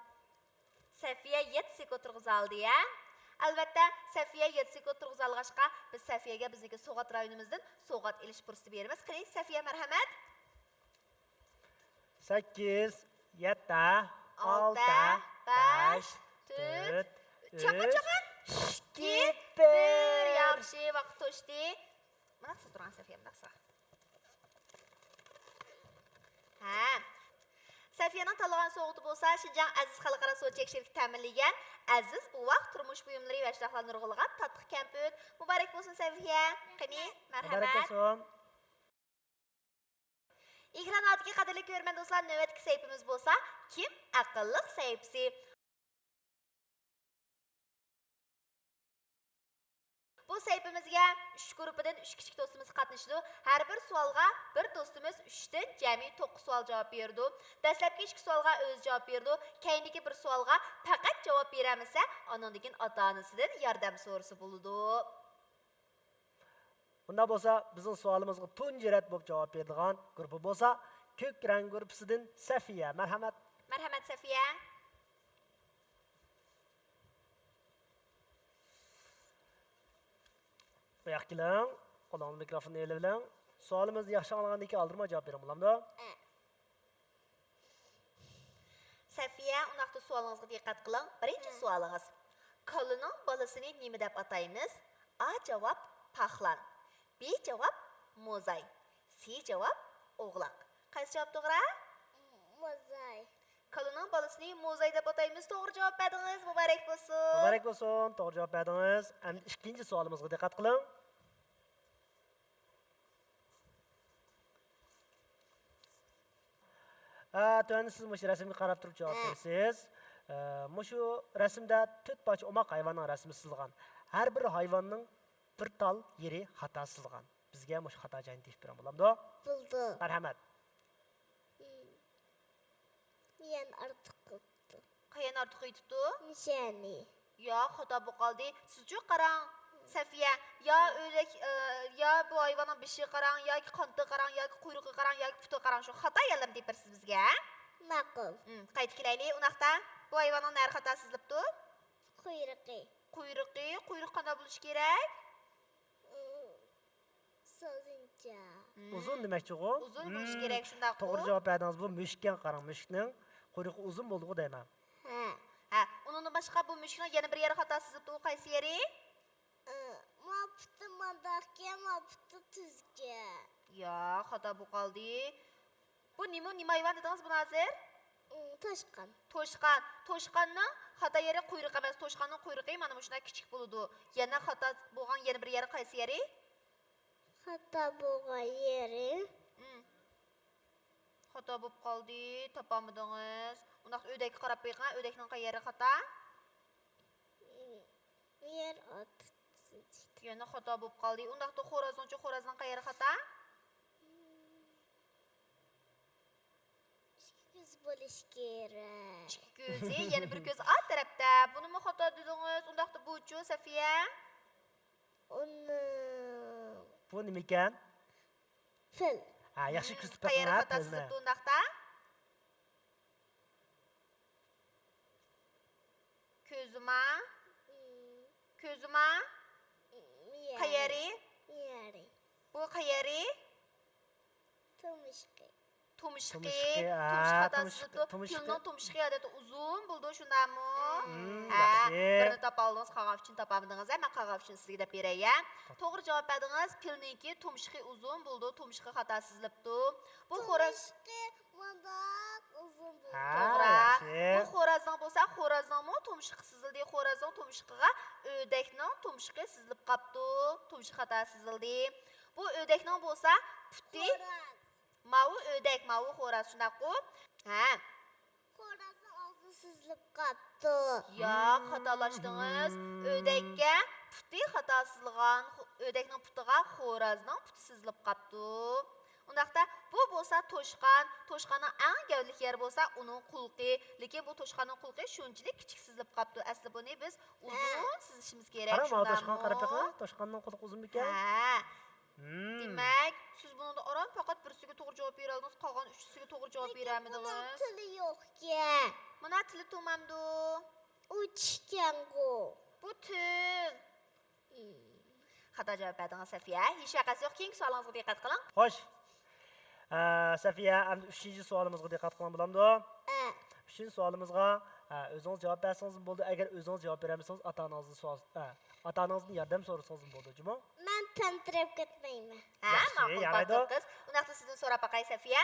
سەفىيە يەتتە سېكۇنت تۇرغۇزالدى، ھە؟ ئەلۋەتتە، سەفىيە يەتتە سېكۇنت تۇرغۇزالغاچقا، بىز سەفىيەگە بىزنىڭكى سوۋغات رايونىمىزدىن سوۋغات ئېلىش پۇرسىتى بېرىمىز. قېنى، سەفىيە، مەرھەمەت. سەككىز، يەتتە، ئالتە، ئالتە، بەش، بەش، تۆت، تۆت، چاققان، ئۈچ، چاققان. ئىككى، بىر. بىر. ياخشى، ۋاقىت توشتى. مۇنداق تۇرۇڭ، سەفىيە، مۇنداق. ھە. سەفىيەنىڭ تاللىغان سوۋغىتى بولسا، شىنجاڭ ئەزىز خەلقئارا سودا چەك شىركىتى تەمىنلىگەن ئەزىز بوۋاق تۇرمۇش بۇيۇملىرى ۋە شۇنداقلا نۇرغۇنلىغان تاتلىق كەمپۈت. مۇبارەك بولسۇن، سەفىيە. قېنى، مۇبارەك مەرھەمەت. بولسۇن. ئېكران ئالدىدىكى قەدىرلىك كۆرۈرمەن دوستلار، نۆۋەتتىكى سەھىپىمىز بولسا، كىم ئەقىللىق سەھىپىسى. بۇ سەھىپىمىزگە ئۈچ گۇرۇپپىدىن ئۈچ كىچىك دوستىمىز قاتنىشىدۇ. ھەر بىر سوئالغا بىر دوستىمىز ئۈچتىن جەمئىي توققۇز سوئال جاۋاب بېرىدۇ. دەسلەپكى ئىككى سوئالغا ئۆزى جاۋاب بېرىدۇ. كەينىدىكى بىر سوئالغا پەقەت جاۋاب بېرەلمىسە، ئانىڭدىن كېيىن ئاتا-ئانىسىدىن ياردەم سورىسا بولىدۇ. ئۇنداق بولسا، بىزنىڭ سوئالىمىزغا تۇنجى رەت بولۇپ جاۋاب بېرىدىغان گۇرۇپپا بولسا، كۆك رەڭ گۇرۇپپىسىدىن سەفىيە. مەرھەمەت. مەرھەمەت، سەفىيە. بۇياققا كېلىڭ. قولىڭىزدا مىكروفوننى ئېلىۋېلىڭ. سوئالىمىزنى ياخشى ئاڭلىغاندىن كېيىن ئالدىرىماي جاۋاب بېرىڭ، بولامدۇ؟ ئە. سەفىيە، ئۇنداقتا سوئالىڭىزغا دىققەت قىلىڭ. بىرىنچى سوئالىڭىز. كالىنىڭ بالىسىنى نېمە دەپ ئاتايمىز؟ ئا جاۋاب، پاخلان. بى جاۋاب، موزاي. سى جاۋاب، ئوغلاق. قايسى جاۋاب توغرا؟ موزاي. كالىنىڭ بالىسىنى موزاي دەپ ئاتايمىز. توغرا جاۋاب بەردىڭىز. مۇبارەك بولسۇن. مۇبارەك بولسۇن. توغرا جاۋاب بەردىڭىز. ئەمدى ئىككىنچى سوئالىمىزغا دىققەت قىلىڭ. ھە، تۆۋەندە سىز مۇشۇ رەسىمگە قاراپ تۇرۇپ جاۋاب بېرىسىز. ھە، مۇشۇ رەسىمدە تۆت پارچە ئوماق ھايۋاننىڭ رەسىمى سىزىلغان. ھەر بىر ھايۋاننىڭ بىر تال يېرى خاتا سىزىلغان. بىزگە مۇشۇ خاتا جاينى تېپىپ بېرىڭ، بولامدۇ؟ بولدى. مەرھەمەت. يەنە ئارتۇق قىلىپتۇ. قايان ئارتۇق ئېيتىپتۇ؟ مىشەنى. ياق، خاتا بولۇپ قالدى. سىزچۇ قاراڭ، سەفىيە. يا ئۆلەك، ئە، يا بۇ ھايۋاننىڭ بېشىغا قاراڭ، ياكى قانىتىغا قاراڭ، ياكى قۇيرۇقىغا قاراڭ، ياكى پۇتىغا قاراڭ، شۇ خاتا يەرلەرنى تېپىرسىز بىزگە، ھە؟ ماقۇل. ھىم، قايتا كېلەيلى. ئۇنداقتا، بۇ ھايۋاننىڭ نەرە خاتا سىزىلىپتۇ؟ قۇيرۇقى. قۇيرۇقى، قۇيرۇقى قانداق بولۇشى كېرەك؟ ئۇزۇنچە. ھىم. ئۇزۇن دېمەكچىغۇ؟ ئۇزۇن بولۇشى كېرەك، شۇنداققۇ؟ توغرا جاۋاب بەردىڭىز. بۇ مۈشۈككەن، قاراڭ، مۈشۈكنىڭ قۇيرۇقى ئۇزۇن بولىدىغۇ دەيمەن. ھە. ھە، ئۇنىڭدىن باشقا بۇ مۈشۈكنىڭ يەنە بىر يېرى خاتا سىزىپتۇ، قايسى يېرى؟ ئى، ما پۇتى مانداقكەن، ما پۇتى تۈزكەن. ياق، خاتا بولۇپ قالدى. بۇ نېمە، نېمە ھايۋان دېدىڭىز بۇنى ھازىر؟ توشقان. توشقان. توشقاننىڭ خاتا يېرى قۇيرۇق ئەمەس. توشقاننىڭ قۇيرۇقى مانا مۇشۇنداق كىچىك بولىدۇ. يەنە خاتا بولغان يەنە بىر يەرى قايسى يېرى؟ خاتا بولغان يېرى. خاتا بولۇپ قالدى، تاپالمىدىڭىز. ئۇنداقتا ئۆدەككە قاراپ بېقىڭ، ئۆدەكنىڭ قايسى يېرى خاتا؟ يەر ئوتتۇرىسى. يەنە خاتا بولۇپ قالدى. ئۇنداقتا خورازنىڭچۇ، خورازنىڭ قايسى يېرى خاتا؟ ئىككى كۆز بولۇشى كېرەك. ئىككى كۆزى، يەنە بىر كۆزى ئارت تەرەپتە. بۇنىمۇ خاتا دېدىڭىز. ئۇنداقتا بۇچۇ، سەفىيە؟ ئۇنى. بۇ نېمىكەن؟ پىل. ھە، ياخشى كۆزىتىپ بېقىڭ، پىلنى. قايسى يېرى خاتا سىزىلىپتۇ ئۇنداقتا؟ كۆزىما. كۆزىما. قايسى يېرى؟ يېرى. بۇ قايسى يېرى؟ تۇمشۇقى. تۇمشۇقى. تۇمشۇقى، ھە، تۇمشۇق خاتا سىزىلىپتۇ. پىلنىڭ تۇمشۇقى ئادەتتە ئۇزۇن بولىدۇ، شۇنداقمۇ؟ ھە، ياخشى. بىرنى تاپالدىڭىز، قالغان ئۈچىنى تاپالمىدىڭىز، ھە، مەن قالغان ئۈچىنى سىزگە دەپ بېرەي، ھە. توغرا جاۋاب بەردىڭىز، پىلنىڭكى تۇمشۇقى ئۇزۇن بولىدۇ، تۇمشۇقى خاتا سىزىلىپتۇ. بۇ خورا- تۇمشۇقى مۇنداق ئۇزۇن بولىدۇ. ھە، توغرا. ياخشى. بۇ خورازنىڭ بولسا، خورازنىڭمۇ تۇمشۇقى سىزىلدى، خورازنىڭ تۇمشۇقىغا ئۆدەكنىڭ تۇمشۇقى سىزىلىپ قاپتۇ، تۇمشۇق خاتا سىزىلدى. بۇ ئۆدەكنىڭ بولسا پۇتى. خورا- ماۋۇ ئۆدەك، ماۋۇ خوراز، شۇنداققۇ؟ ھە. خورازنىڭ ئاغزى سىزىلىپ قاپتۇ. ياق، خاتالاشتىڭىز. ئۆدەككە پۇتى خاتا سىزىلغان، خو-، ئۆدەكنىڭ پۇتىغا خورازنىڭ پۇتى سىزىلىپ قاپتۇ. ئۇنداقتا بۇ بولسا توشقان، توشقاننىڭ ئەڭ گەۋدىلىك يېرى بولسا ئۇنىڭ قۇلىقى. لېكىن بۇ توشقاننىڭ قۇلىقى شۇنچىلىك كىچىك سىزىلىپ قاپتۇ. ئەسلى بۇنى بىز ئۇزۇن سىزىشىمىز كېرەك، شۇنداقمۇ؟ قاراڭ، ماۋۇ توشقانغا قاراپ بېقىڭ، توشقاننىڭ قۇلىقى ئۇزۇنمىكەن؟ ھە. دېمەك، سىز بۇنىڭدا ئاران پەقەت بىرسىگە توغرا جاۋاب بېرەلىدىڭىز، قالغان ئۈچىسىگە توغرا جاۋاب بېرەلمىدىڭىز. لېكىن بۇنىڭ تىلى يوقكەن. مانا تىلى تۇرمامدۇ؟ ئۇچۇشكەنغۇ. بۇ تىل. خاتا جاۋاب بەردىڭىز، سەفىيە. ھېچ ۋەقەسى يوق. كېيىنكى سوئالىڭىزغا دىققەت قىلىڭ. خوش. ئە، سەفىيە، ئەمدى ئۈچىنچى سوئالىمىزغا دىققەت قىلىڭ، بولامدۇ؟ ئە. ئۈچىنچى سوئالىمىزغا، ئە، ئۆزىڭىز جاۋاب بەرسىڭىزمۇ بولىدۇ. ئەگەر ئۆزىڭىز جاۋاب بېرەلمىسىڭىز، ئاتا-ئانىڭىزدىن سوئال، ئە، ئاتا-ئانىڭىزدىن ياردەم سورىسىڭىزمۇ بولىدۇ، جۇمۇ؟ مەن تەمتىرەپ كەتمەيمەن. ھە، ياخشى، ماقۇل، يارايدۇ. تاتلىق قىز. ئۇنداقتا سىزدىن سوراپ باقاي، سەفىيە.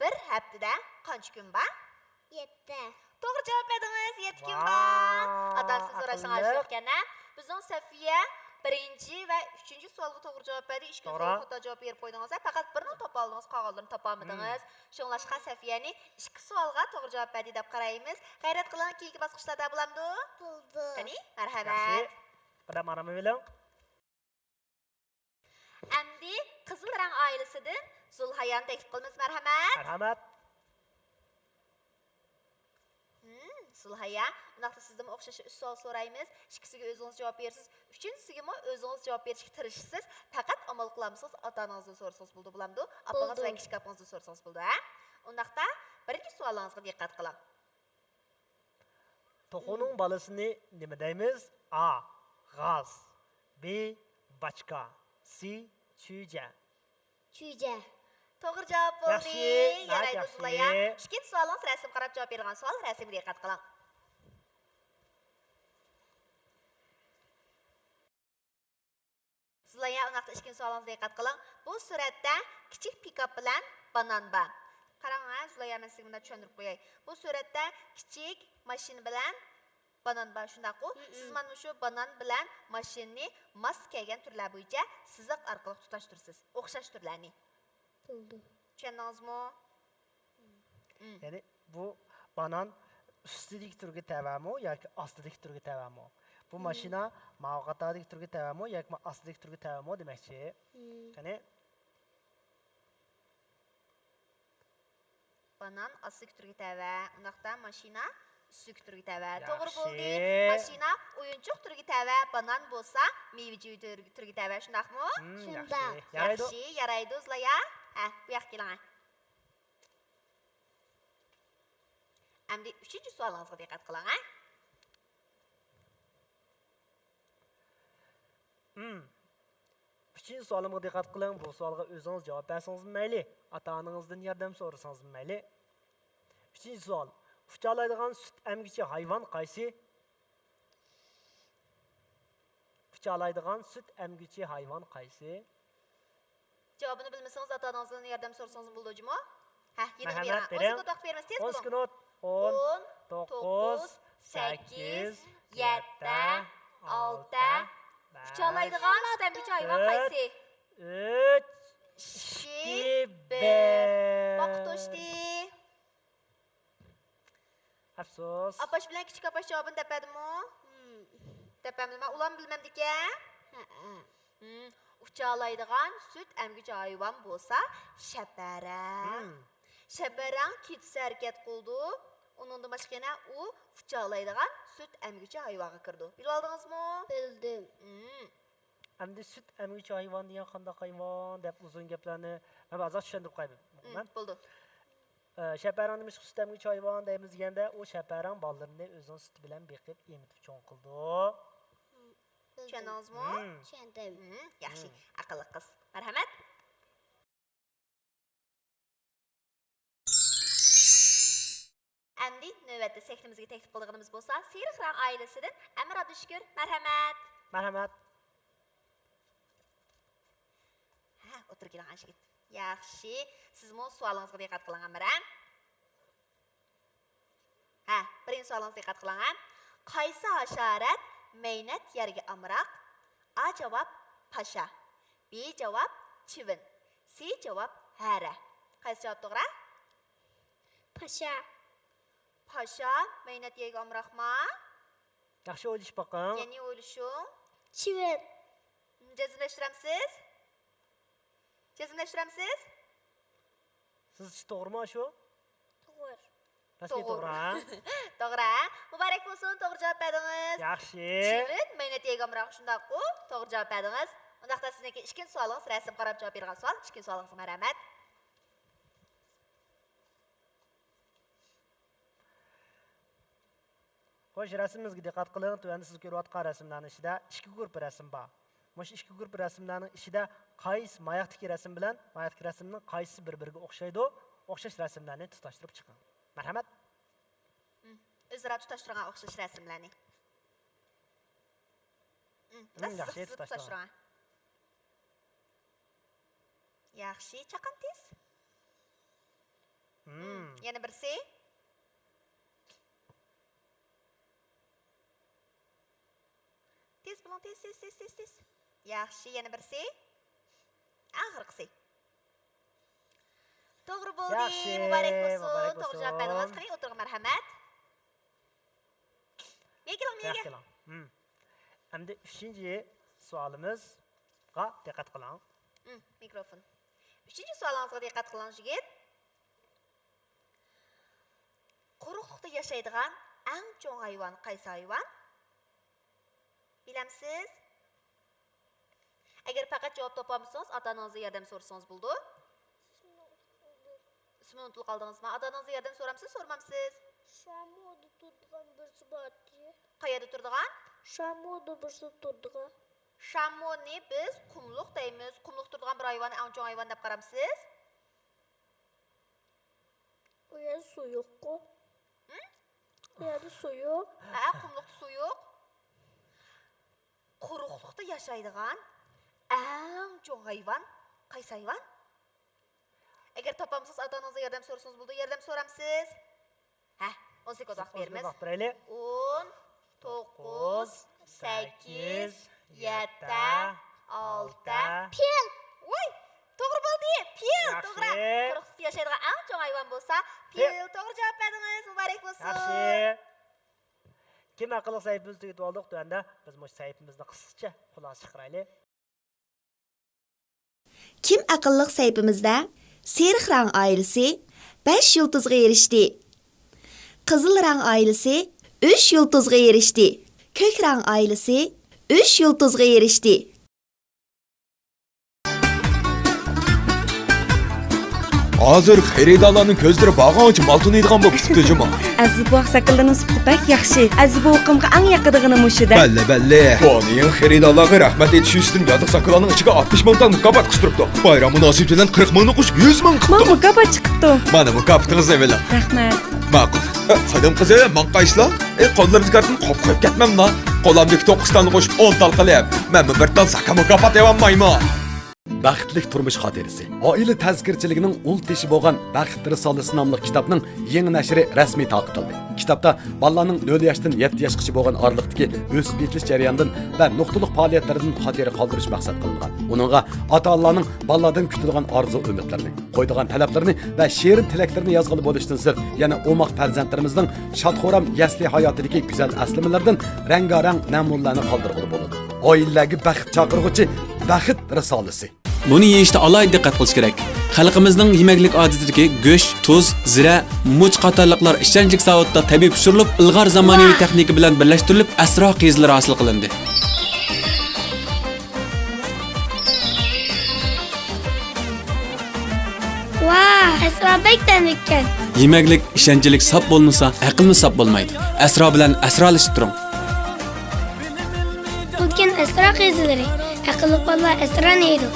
بىر ھەپتىدە قانچە كۈن بار؟ يەتتە. توغرا جاۋاب بەردىڭىز، يەتتە كۈن بار. ۋاي، ئاتا-ئانىسىدىن سوراشنىڭ ئاقىللىق. ھاجىتى يوقكەن، ھە؟ بىزنىڭ سەفىيە بىرىنچى ۋە ئۈچىنچى سوئالغا توغرا جاۋاب بەردى، ئىككىنچى سوئالغا خاتا جاۋاب بېرىپ قويدىڭىز، ھە؟ پەقەت بىرنى تاپالدىڭىز، قالغانلىرىنى تاپالمىدىڭىز. شۇڭلاشقا سەفىيەنى ئىككى سوئالغا توغرا جاۋاب بەردى دەپ قارايمىز. غەيرەت قىلىڭ، كېيىنكى باسقۇچلاردا بولامدۇ؟ بولدى. قېنى، مەرھەمەت. ياخشى. قەدەم ئارام ئېلىڭ. ئەمدى قىزىل رەڭ ئائىلىسىدىن زۇلھايانى تەكلىپ قىلىمىز، مەرھەمەت. مەرھەمەت. ھىم، زۇلھايا، ئۇنداقتا سىزدىنمۇ ئوخشاش ئۈچ سوئال سورايمىز. ئىككىسىگە ئۆزىڭىز جاۋاب بېرىسىز، ئۈچىنچىسىگىمۇ ئۆزىڭىز جاۋاب بېرىشكە تىرىشىسىز. پەقەت ئامال قىلالمىسىڭىز، ئاتا-ئانىڭىزدىن سورىسىڭىز بولىدۇ، بولامدۇ؟ ئاپىڭىز ۋە كىچىك ئاپىڭىزدىن سورىسىڭىز بولىدۇ، ھە؟ ئۇنداقتا بىرىنچى سوئالىڭىزغا دىققەت قىلىڭ. توخۇنىڭ بالىسىنى نېمە دەيمىز؟ ئا، غاز. بى، باچكا. سى، چۈجە. چۈجە. توغرا جاۋاب بولدى. ياخشى، يارايدۇ، ياخشى. زۇلايا. ئىككىنچى سوئالىڭىز رەسىمگە قاراپ جاۋاب بېرىدىغان سوئال. رەسىمگە دىققەت قىلىڭ. زۇلايا، ئۇنداقتا ئىككىنچى سوئالىڭىزغا دىققەت قىلىڭ. بۇ سۈرەتتە كىچىك پىكاپ بىلەن بانان بار. قاراڭ ھە، زۇلايا، مەن سىزگە مۇنداق چۈشەندۈرۈپ قوياي. بۇ سۈرەتتە كىچىك ماشىنا بىلەن بانان بار، شۇنداققۇ؟ مم. سىز مانا مۇشۇ بانان بىلەن ماشىنىنى ماس كەلگەن تۈرلەر بويىچە سىزىق ئارقىلىق تۇتاشتۇرىسىز. ئوخشاش تۈرلەرنى. بولدى. چۈشەندىڭىزمۇ؟ مم. يەنى بۇ بانان ئۈستىدىكى تۈرگە تەۋەمۇ ياكى ئاستىدىكى تۈرگە تەۋەمۇ؟ بۇ مم. ماشىنا ماۋۇ قاتاردىكى تۈرگە تەۋەمۇ ياكى ئاستىدىكى تۈرگە تەۋەمۇ دېمەكچى. مم. قېنى؟ بانان ئاستىدىكى تۈرگە تەۋە، ئۇنداقتا ماشىنا ئۈستىدىكى تۈرگە تەۋە. ياخشى. توغرا بولدى. ماشىنا ئويۇنچۇق تۈرگە تەۋە، بانان بولسا مېۋە-چېۋە تۈرگە، تۈرگە تەۋە، شۇنداقمۇ؟ مم، شۇنداق. ياخشى، يارايدۇ. ياخشى، يارايدۇ، زۇلايا. ھە، بۇ ياققا كېلىڭە. ئەمدى ئۈچىنچى سوئالىڭىزغا دىققەت قىلىڭە. مم. ئۈچىنچى سوئالىمغا دىققەت قىلىڭ. بۇ سوئالغا ئۆزىڭىز جاۋاب بەرسىڭىزمۇ مەيلى، ئاتا-ئانىڭىزدىن ياردەم سورىسىڭىزمۇ مەيلى. ئۈچىنچى سوئال. ئۇچالايدىغان سۈت ئەمگۈچى ھايۋان قايسى؟ ئۇچالايدىغان سۈت ئەمگۈچى ھايۋان قايسى؟ جاۋابىنى بىلمىدىم. سىڭىز ئاتا-ئانىڭىزدىن ياردەم سورىسىڭىزمۇ بولىدۇ جۇمۇ. ھە، يېنىغا بېرىڭ. مەرھەمەت، بېرىڭ. ئون سېكۇنت ۋاقىت بېرىمىز، تېز بولۇڭ. ئون سېكۇنت. ئون، توققۇز، سەككىز، يەتتە، ئالتە. ئۇچالايدىغان سۈت ئەمگۈچى ھايۋان قايسى؟ ئۈچ، ئىككى، بىر. ۋاقىت توشتى. ئەپسۇس. ئاپاش بىلەن كىچىك ئاپاش جاۋابىنى دەپ بەردىمۇ؟ دەپ بەرمىدىم. مەن ئۇلارمۇ بىلمەمدىكەن. ھەئە. ئۇچالايدىغان سۈت ئەمگۈچى ھايۋان بولسا شەپەرەڭ. شەپەرەڭ كېچىسى ھەرىكەت قىلىدۇ. ئۇنىڭدىن باشقا يەنە ئۇ ئۇچالايدىغان سۈت ئەمگۈچى ھايۋانغا كىرىدۇ. بىلىۋالدىڭىزمۇ؟ بىلدىم. ئەمدى سۈت ئەمگۈچى ھايۋان دېگەن قانداق ھايۋان دەپ ئۇزۇن گەپلەرنى مەن ئازراق چۈشەندۈرۈپ قوياي. شەپەرەڭ نېمىشقا سۈت ئەمگۈچى ھايۋان دەيمىز دېگەندە، ئۇ شەپەرەڭ بالىلىرىنى ئۆزىنىڭ سۈتى بىلەن بېقىپ، ئېمىتىپ چوڭ قىلىدۇ. چۈشەندىڭىزمۇ؟ چۈشەندىم. ياخشى، ئەقىللىق قىز. مەرھەمەت. ئەمدى نۆۋەتتە سەھنىمىزگە تەكلىپ قىلىدىغىنىمىز بولسا سېرىق رەڭ ئائىلىسىدىن ئەمىر ئابدۇشۈكۈر. مەرھەمەت. مەرھەمەت. ھە، ئوتتۇرىغا كېلىڭ ئايشىگۈل. ياخشى، سىزمۇ سوئالىڭىزغا دىققەت قىلىڭ ئەمىر. ھە، بىرىنچى سوئالىڭىزغا دىققەت قىلىڭ ھە. قايسى ھاشارات مەينەت يەرگە ئامراق؟ ئا جاۋاب پاشا، بى جاۋاب چىۋىن، سى جاۋاب ھەرە. قايسى جاۋاب توغرا؟ پاشا. پاشا مەينەت يەرگە ئامراقما؟ ياخشى ئويلىشىپ باقىڭ. يەنە ئويلىشىڭ. چىۋىن. جەزملەشتۈرەمسىز؟ جەزملەشتۈرەمسىز؟ سىزچە توغرىمۇ ئاشۇ؟ توغرا. رەسمىي توغرا. توغرا، ھە؟ توغرا، ھە؟ مۇبارەك بولسۇن، توغرا جاۋاب بەردىڭىز. ياخشى. چىۋىن مەينەت يەرگە ئامراق، شۇنداققۇ؟ توغرا جاۋاب بەردىڭىز. ئۇنداقتا سىزنىڭكى ئىككىنچى سوئالىڭىز، رەسىمگە قاراپ جاۋاب بېرىدىغان سوئال. ئىككىنچى سوئالىڭىزغا مەرھەمەت. خوش، رەسىمىمىزگە دىققەت قىلىڭ. تۆۋەندە سىز كۆرۈۋاتقان رەسىملەرنىڭ ئىچىدە ئىككى گۇرۇپپا رەسىم بار. مۇشۇ ئىككى گۇرۇپپا رەسىملەرنىڭ ئىچىدە قايسى ماياقتىكى رەسىم بىلەن ماياقتىكى رەسىمنىڭ قايسىسى بىر-بىرىگە ئوخشايدۇ؟ ئوخشاش رەسىملەرنى تۇتاشتۇرۇپ چىقىڭ. مەرھەمەت. ئۆزئارا تۇتاشتۇرغان ئوخشاش رەسىملەرنى. ھىم، ياخشى، تۇتاشتۇرغان. ياخشى، چاققان تېز. ھىم. يەنە بىرسى. تېز بولۇڭ، تېز، تېز، تېز، تېز، تېز. ياخشى، يەنە بىرسى. ئاخىرقىسى. توغرا بولدى. ياخشى، مۇبارەك بولسۇن. مۇبارەك بولسۇن. توغرا جاۋاب بەردىڭىز. قېنى، ئوتتۇرىغا مەرھەمەت. مېيىگە كېلىڭ، مېيىگە. مېيىگە كېلىڭ. ھىم. ئەمدى ئۈچىنچى سوئالىمىزغا دىققەت قىلىڭ. ھىم، مىكروفون. ئۈچىنچى سوئالىڭىزغا دىققەت قىلىڭ، يىگىت. قۇرۇقلۇقتا ياشايدىغان ئەڭ چوڭ ھايۋان قايسى ھايۋان؟ بىلەمسىز؟ ئەگەر پەقەت جاۋاب تاپالمىسىڭىز، ئاتا-ئانىڭىزدىن ياردەم سورىسىڭىز بولىدۇ. ئىسمىنى ئۇنتۇپ قالدىڭىزمۇ؟ ئاتا-ئانىڭىزدىن ياردەم سورامسىز، سورىمامسىز؟ شامۇدا تۇرىدىغان بىرسى بار ئىدى. قەيەردە تۇرىدىغان؟ شامۇدا بىرسى تۇرىدىغان. شامۇنى بىز قۇملۇق دەيمىز. قۇملۇق تۇرىدىغان بىر ھايۋان، ئەڭ چوڭ ھايۋان دەپ قارامسىز؟ ئۇ يەردە سۇ يوققۇ. ھىم؟ ئۇ يەردە سۇ يوق. ھە، قۇملۇقتا سۇ يوق. قۇرۇقلۇقتا ياشايدىغان ئەڭ چوڭ ھايۋان قايسى ھايۋان؟ ئەگەر تاپالمىسىڭىز، ئاتا-ئانىڭىزدىن ياردەم سورىسىڭىز بولىدۇ. ياردەم سورامسىز؟ ھە، ئون سېكۇنت ۋاقىت بېرىمىز. ئون سېكۇنت ۋاقىت بېرەيلى. ئون، توققۇز، سەككىز، يەتتە، ئالتە. پىل! ۋاي، توغرا بولدى. پىل، ياخشى. توغرا. قۇرۇقلۇقتا ياشايدىغان ئەڭ چوڭ ھايۋان بولسا پىل. پىل. توغرا جاۋاب بەردىڭىز. مۇبارەك بولسۇن. ياخشى. كىم ئەقىللىق سەھىپىمىزنى تۈگىتىۋالدۇق. تۆۋەندە بىز مۇشۇ سەھىپىمىزنى قىسقىچە خۇلاسە چىقىرايلى. كىم ئەقىللىق سەھىپىمىزدە سېرىق رەڭ ئائىلىسى بەش يۇلتۇزغا ئېرىشتى. قىزىل رەڭ ئائىلىسى ئۈچ يۇلتۇزغا ئېرىشتى. كۆك رەڭ ئائىلىسى ئۈچ يۇلتۇزغا ئېرىشتى. ھازىر خېرىدارلارنىڭ كۆزلىرى بارغانچە مال تونۇيدىغان بولۇپ كېتىپتۇ جۇمۇ. ئەزىز بوۋاق ساكىلىرىنىڭ سۈپىتى بەك ياخشى. ئەزىز بوۋىقىمغا ئەڭ يېقىدىغىنى مۇشۇ-دە. بەللى، بەللى. بۇنىڭ خېرىدارلارغا رەھمەت ئېيتىش يۈزىسىدىن يازلىق ساكىلارنىڭ ئىچىگە ئاتمىش مىڭ تال مۇكاپات قىستۇرۇپتۇ. بايرام مۇناسىۋىتى بىلەن قىرىق مىڭنى قوشۇپ يۈز مىڭ قىپتۇ. ماڭا مۇكاپات چىقىپتۇ. مانا مۇكاپىتىڭىز ئېلىڭ. رەھمەت. ماقۇل. خېنىم قىزى، ماڭقايسىلا؟ ئى، قوللىرىمدىكى كارتىنى قوپۇپ قويۇپ كەتمەملا. قولامدىكى توققۇز تالنى قوشۇپ ئون تال قىلىپ، مەنمۇ بىر تال ساكا مۇكاپات ئېۋالمايمۇ؟ بەختلىك تۇرمۇش خاتىرىسى. ئائىلە تەزكىرىچىلىكىنىڭ ئۇل تېشى بولغان بەخت رىسالىسى ناملىق كىتابنىڭ يېڭى نەشرى رەسمىي تارقىتىلدى. كىتابتا بالىلارنىڭ نۆل ياشتىن يەتتە ياشقىچە بولغان ئارىلىقتىكى ئۆسۈپ يېتىلىش جەريانىدىن ۋە نۇقتىلىق پائالىيەتلىرىدىن خاتىرە قالدۇرۇش مەقسەت قىلىنغان. ئۇنىڭغا ئاتا-ئانىلارنىڭ بالىلاردىن كۈتىدىغان ئارزۇ-ئۈمىدلىرىنى، قويىدىغان تەلەپلىرىنى ۋە شېرىن تىلەكلىرىنى يازغىلى بولۇشتىن سىرت، يەنە ئوماق پەرزەنتلىرىمىزنىڭ شادخۇرام يەسلى ھاياتىدىكى گۈزەل ئەسلىمىلىرىدىن رەڭگارەڭ نەمۇنىلەرنى قالدۇرغىلى بولىدۇ. ئائىلىلەرگە بەخت چاقىرغۇچى بەخت رىسالىسى. بۇنى يېيىشتە ئالاھىدە دىققەت قىلىش كېرەك. خەلقىمىزنىڭ يېمەكلىك ئادىتىدىكى گۆش، تۇز، زىرە، مۇچ قاتارلىقلار ئىشەنچلىك زاۋۇتتا تەبىئىي پىشۇرۇلۇپ، ئىلغار زامانىۋى تېخنىكا بىلەن بىرلەشتۈرۈلۈپ، ئەسرا قېزىلىرى ھاسىل قىلىندى. ۋاھ، ئەسرا بەك تەملىككەن. يېمەكلىك ئىشەنچلىك ساپ بولمىسا، ئەقىلمۇ ساپ بولمايدۇ. ئەسرا بىلەن ئەسرالىشىپ تۇرۇڭ. بۇ كەن ئەسرا قېزىلىرى. ئەقىللىق بالىلار ئەسرانى يەيدۇ.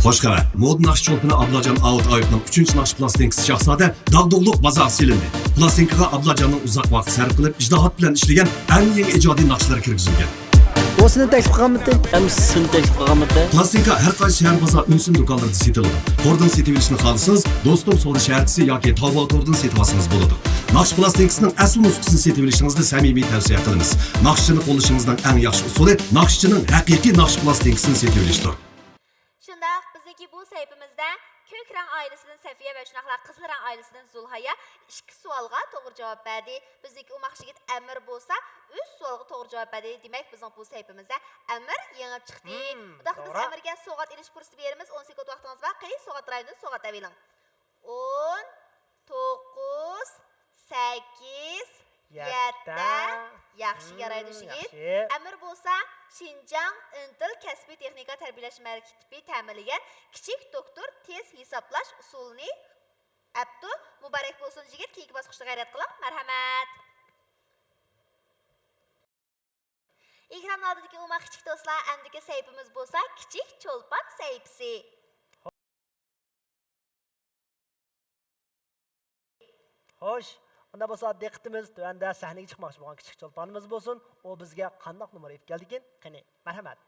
خوش خەۋەر! مودا ناخشا چولپىنى ئابلاجان ئاۋۇت ئايۇپنىڭ ئۈچىنچى ناخشا پىلاستىنكىسى شاھزادە داغدۇغىلىق بازارغا سېلىندى. پىلاستىنكىغا ئابلاجاننىڭ ئۇزاق ۋاقىت سەرپ قىلىپ، ئىجتىھات بىلەن ئىشلىگەن ئەڭ يېڭى ئىجادىي ناخشىلار كىرگۈزۈلگەن. ئۇ سېنى تەكلىپ قىلغانمىدى؟ ئەمىسە سېنى تەكلىپ قىلغانمىدى؟ پىلاستىنكا ھەر قايسى شەھەر بازار ئۈنسىن دۇكانلىرىدا سېتىلىدۇ. توردىن سېتىۋېلىشنى خالىسىڭىز، دوستۇم سودا شەھەرچىسى ياكى تاۋاۋ توردىن سېتىۋالسىڭىز بولىدۇ. ناخشا پىلاستىنكىسىنىڭ ئەسلى نۇسخىسىنى سېتىۋېلىشىڭىزنى سەمىمىي تەۋسىيە قىلىمىز. ناخشىچىنى قوللىشىڭىزنىڭ ئەڭ ياخشى ئۇسۇلى ناخشىچىنىڭ ھەقىقىي ناخشا پىلاستىنكىسىنى سېتىۋېلىشتۇر. شۇنداق، بىزنىڭكى بۇ سەھىپىمىزدە كۆك رەڭ ئائىلىسىدىن سەفىيە ۋە شۇنداقلا قىزىل رەڭ ئائىلىسىدىن زۇلھايا ئىككى سوئالغا توغرا جاۋاب بەردى. بىزنىڭكى ئوماق يىگىت ئەمىر بولسا ئۈچ سوئالغا توغرا جاۋاب بەردى. دېمەك، بىزنىڭ بۇ سەھىپىمىزدە ئەمىر يېڭىپ چىقتى. مم، ئۇنداقتا بىز توغرا. ئەمىرگە سوۋغات ئېلىش پۇرسىتى بېرىمىز. ئون سېكۇنت ۋاقتىڭىز بار. قېنى، سوۋغات رايونىدىن سوۋغات ئەۋېلىڭ. ئون، توققۇز، سەككىز، يەتتە. يەتتە. ياخشى، مم، يارايدۇ، يىگىت. ياخشى. ئەمىر بولسا شىنجاڭ ئىنتىل كەسپىي تېخنىكا تەربىيەلەش مەكتىپى تەمىنلىگەن كىچىك دوكتور تېز ھېسابلاش ئۇسۇلىنى ئەپتۇ. مۇبارەك بولسۇن، يىگىت. كېيىنكى باسقۇچتا غەيرەت قىلىڭ. مەرھەمەت. ئېكران ئالدىدىكى ئوماق كىچىك دوستلار، ئەمدىكى سەھىپىمىز بولسا كىچىك چولپان سەھىپىسى. خوش، ئۇنداق بولسا دىققىتىمىز تۆۋەندە سەھنىگە چىقماقچى بولغان كىچىك چولپانىمىز بولسۇن. ئۇ بىزگە قانداق نومۇر ئېلىپ كەلدىكىن؟ قېنى، مەرھەمەت.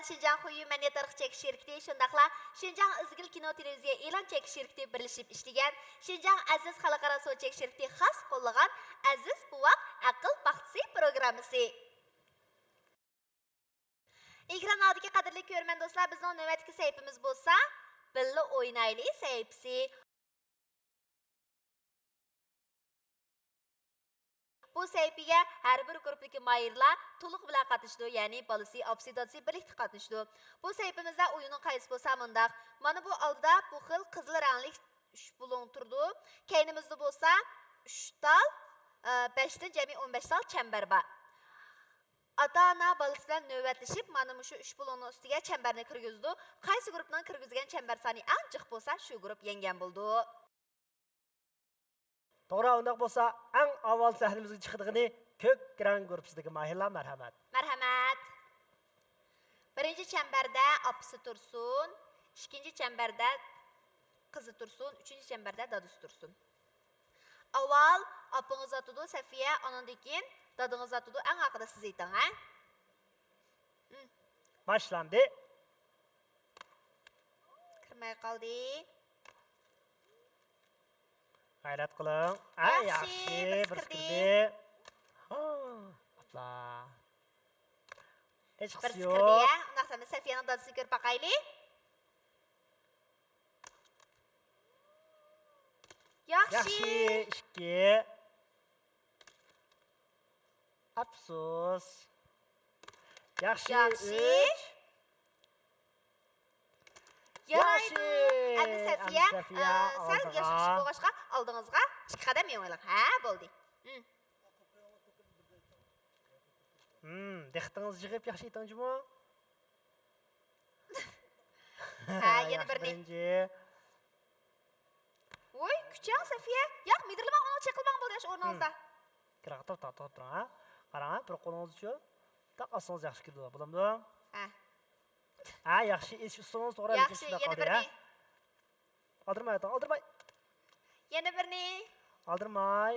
شىنجاڭ خۇيۈ مەدەنىيەت تارىخ چېكىش شىركىتى، شۇنداقلا شىنجاڭ ئىزگىل كىنو تېلېۋىزىيە ئېلان چېكىش شىركىتى بىرلىشىپ ئىشلىگەن شىنجاڭ ئەزىز خەلقئارا سودا چېكىش شىركىتى خاس قوللىغان ئەزىز بوۋاق ئەقىل پاختىسى پروگراممىسى. ئېكران ئالدىدىكى قەدىرلىك كۆرۈرمەن دوستلار، بىزنىڭ نۆۋەتتىكى سەھىپىمىز بولسا بىللە ئوينايلى سەھىپىسى. بۇ سەھىپىگە ھەر بىر گۇرۇپپىدىكى ماھىرلار تولۇق بىلەن قاتنىشىدۇ، يەنى بالىسى، ئاپىسى، دادىسى بىرلىكتە قاتنىشىدۇ. بۇ سەھىپىمىزدە ئويۇننىڭ قائىدىسى بولسا مۇنداق. مانا بۇ ئالدىدا بۇ خىل قىزىل رەڭلىك ئۈچ بۇلۇڭ تۇرىدۇ. كەينىمىزدە بولسا ئۈچ تال، ئە، بەشتىن جەمئىي ئون بەش تال چەمبەر بار. ئاتا-ئانا بالىسى بىلەن نۆۋەتلىشىپ، مانا مۇشۇ ئۈچ بۇلۇڭنىڭ ئۈستىگە چەمبەرنى كىرگۈزىدۇ. قايسى گۇرۇپپىنىڭ كىرگۈزگەن چەمبەر سانى ئەڭ جىق بولسا، شۇ گۇرۇپپا يەڭگەن بولىدۇ. توغرا، ئۇنداق بولسا، ئەڭ ئاۋۋال سەھنىمىزگە چىقىدىغىنى كۆك رەڭ گۇرۇپپىسىدىكى ماھىرلار، مەرھەمەت. مەرھەمەت. بىرىنچى چەمبەردە ئاپىسى تۇرسۇن، ئىككىنچى چەمبەردە قىزى تۇرسۇن، ئۈچىنچى چەمبەردە دادىسى تۇرسۇن. ئاۋۋال ئاپىڭىز ئاتىدۇ، سەفىيە، ئانىڭدىن كېيىن دادىڭىز ئاتىدۇ، ئەڭ ئاخىرىدا سىز ئېيتىڭ، ھە؟ باشلاندى. كىرمەي قالدى. غەيرەت قىلىڭ. ئە، ياخشى، ياخشى، بىرسى بىرسى كىردى. كىردى. ھا، ئاپلا. ھېچقىسى بىرسى يوق. كىردى، يا. ئۇنداقتا بىز سەفىيەنىڭ دادىسىنى كۆرۈپ باقايلى. ياخشى. ياخشى، ئىككى. ئەپسۇس. ياخشى، ياخشى. ئۈچ. يارايدۇ. ياخشى. ئەمدى سەفىيە، ئەمدى سەفىيە ئە، سەل ئالدىغا. ياش كىشى بولغاچقا، ئالدىڭىزغا ئىككى قەدەم مېڭىۋېلىڭ. ھە، بولدى. ھىم. ھىم، دىققىتىڭىزنى يىغىپ ياخشى ئېيتىڭ جۇمۇ. ھە، يەنە ياخشى، بىرنى. بىرىنچى. ۋوي، كۈچەڭ سەفىيە. ياق، مىدىرلىماڭ، ئۇنىڭغا چېقىلماڭ، بولدى، ياخشى ئورنىڭىزدا. ھىم. قىراقتا توختاپ، توختاپ تۇرۇڭ، ھە. قاراڭ، ھە، بىر قولىڭىزنى شۇ. تاق ئاستىڭىز ياخشى كىرىدۇ، بولامدۇ؟ ھە. ھە، ياخشى، ئېلىش ئۇسۇلىڭىز توغرا، لېكىن ياخشى، شۇنداق يەنە قالدى، بىرنى. ھە. ئالدىرىماي ئېيتىڭ، ئالدىرىماي. يەنە بىرنى. ئالدىرىماي.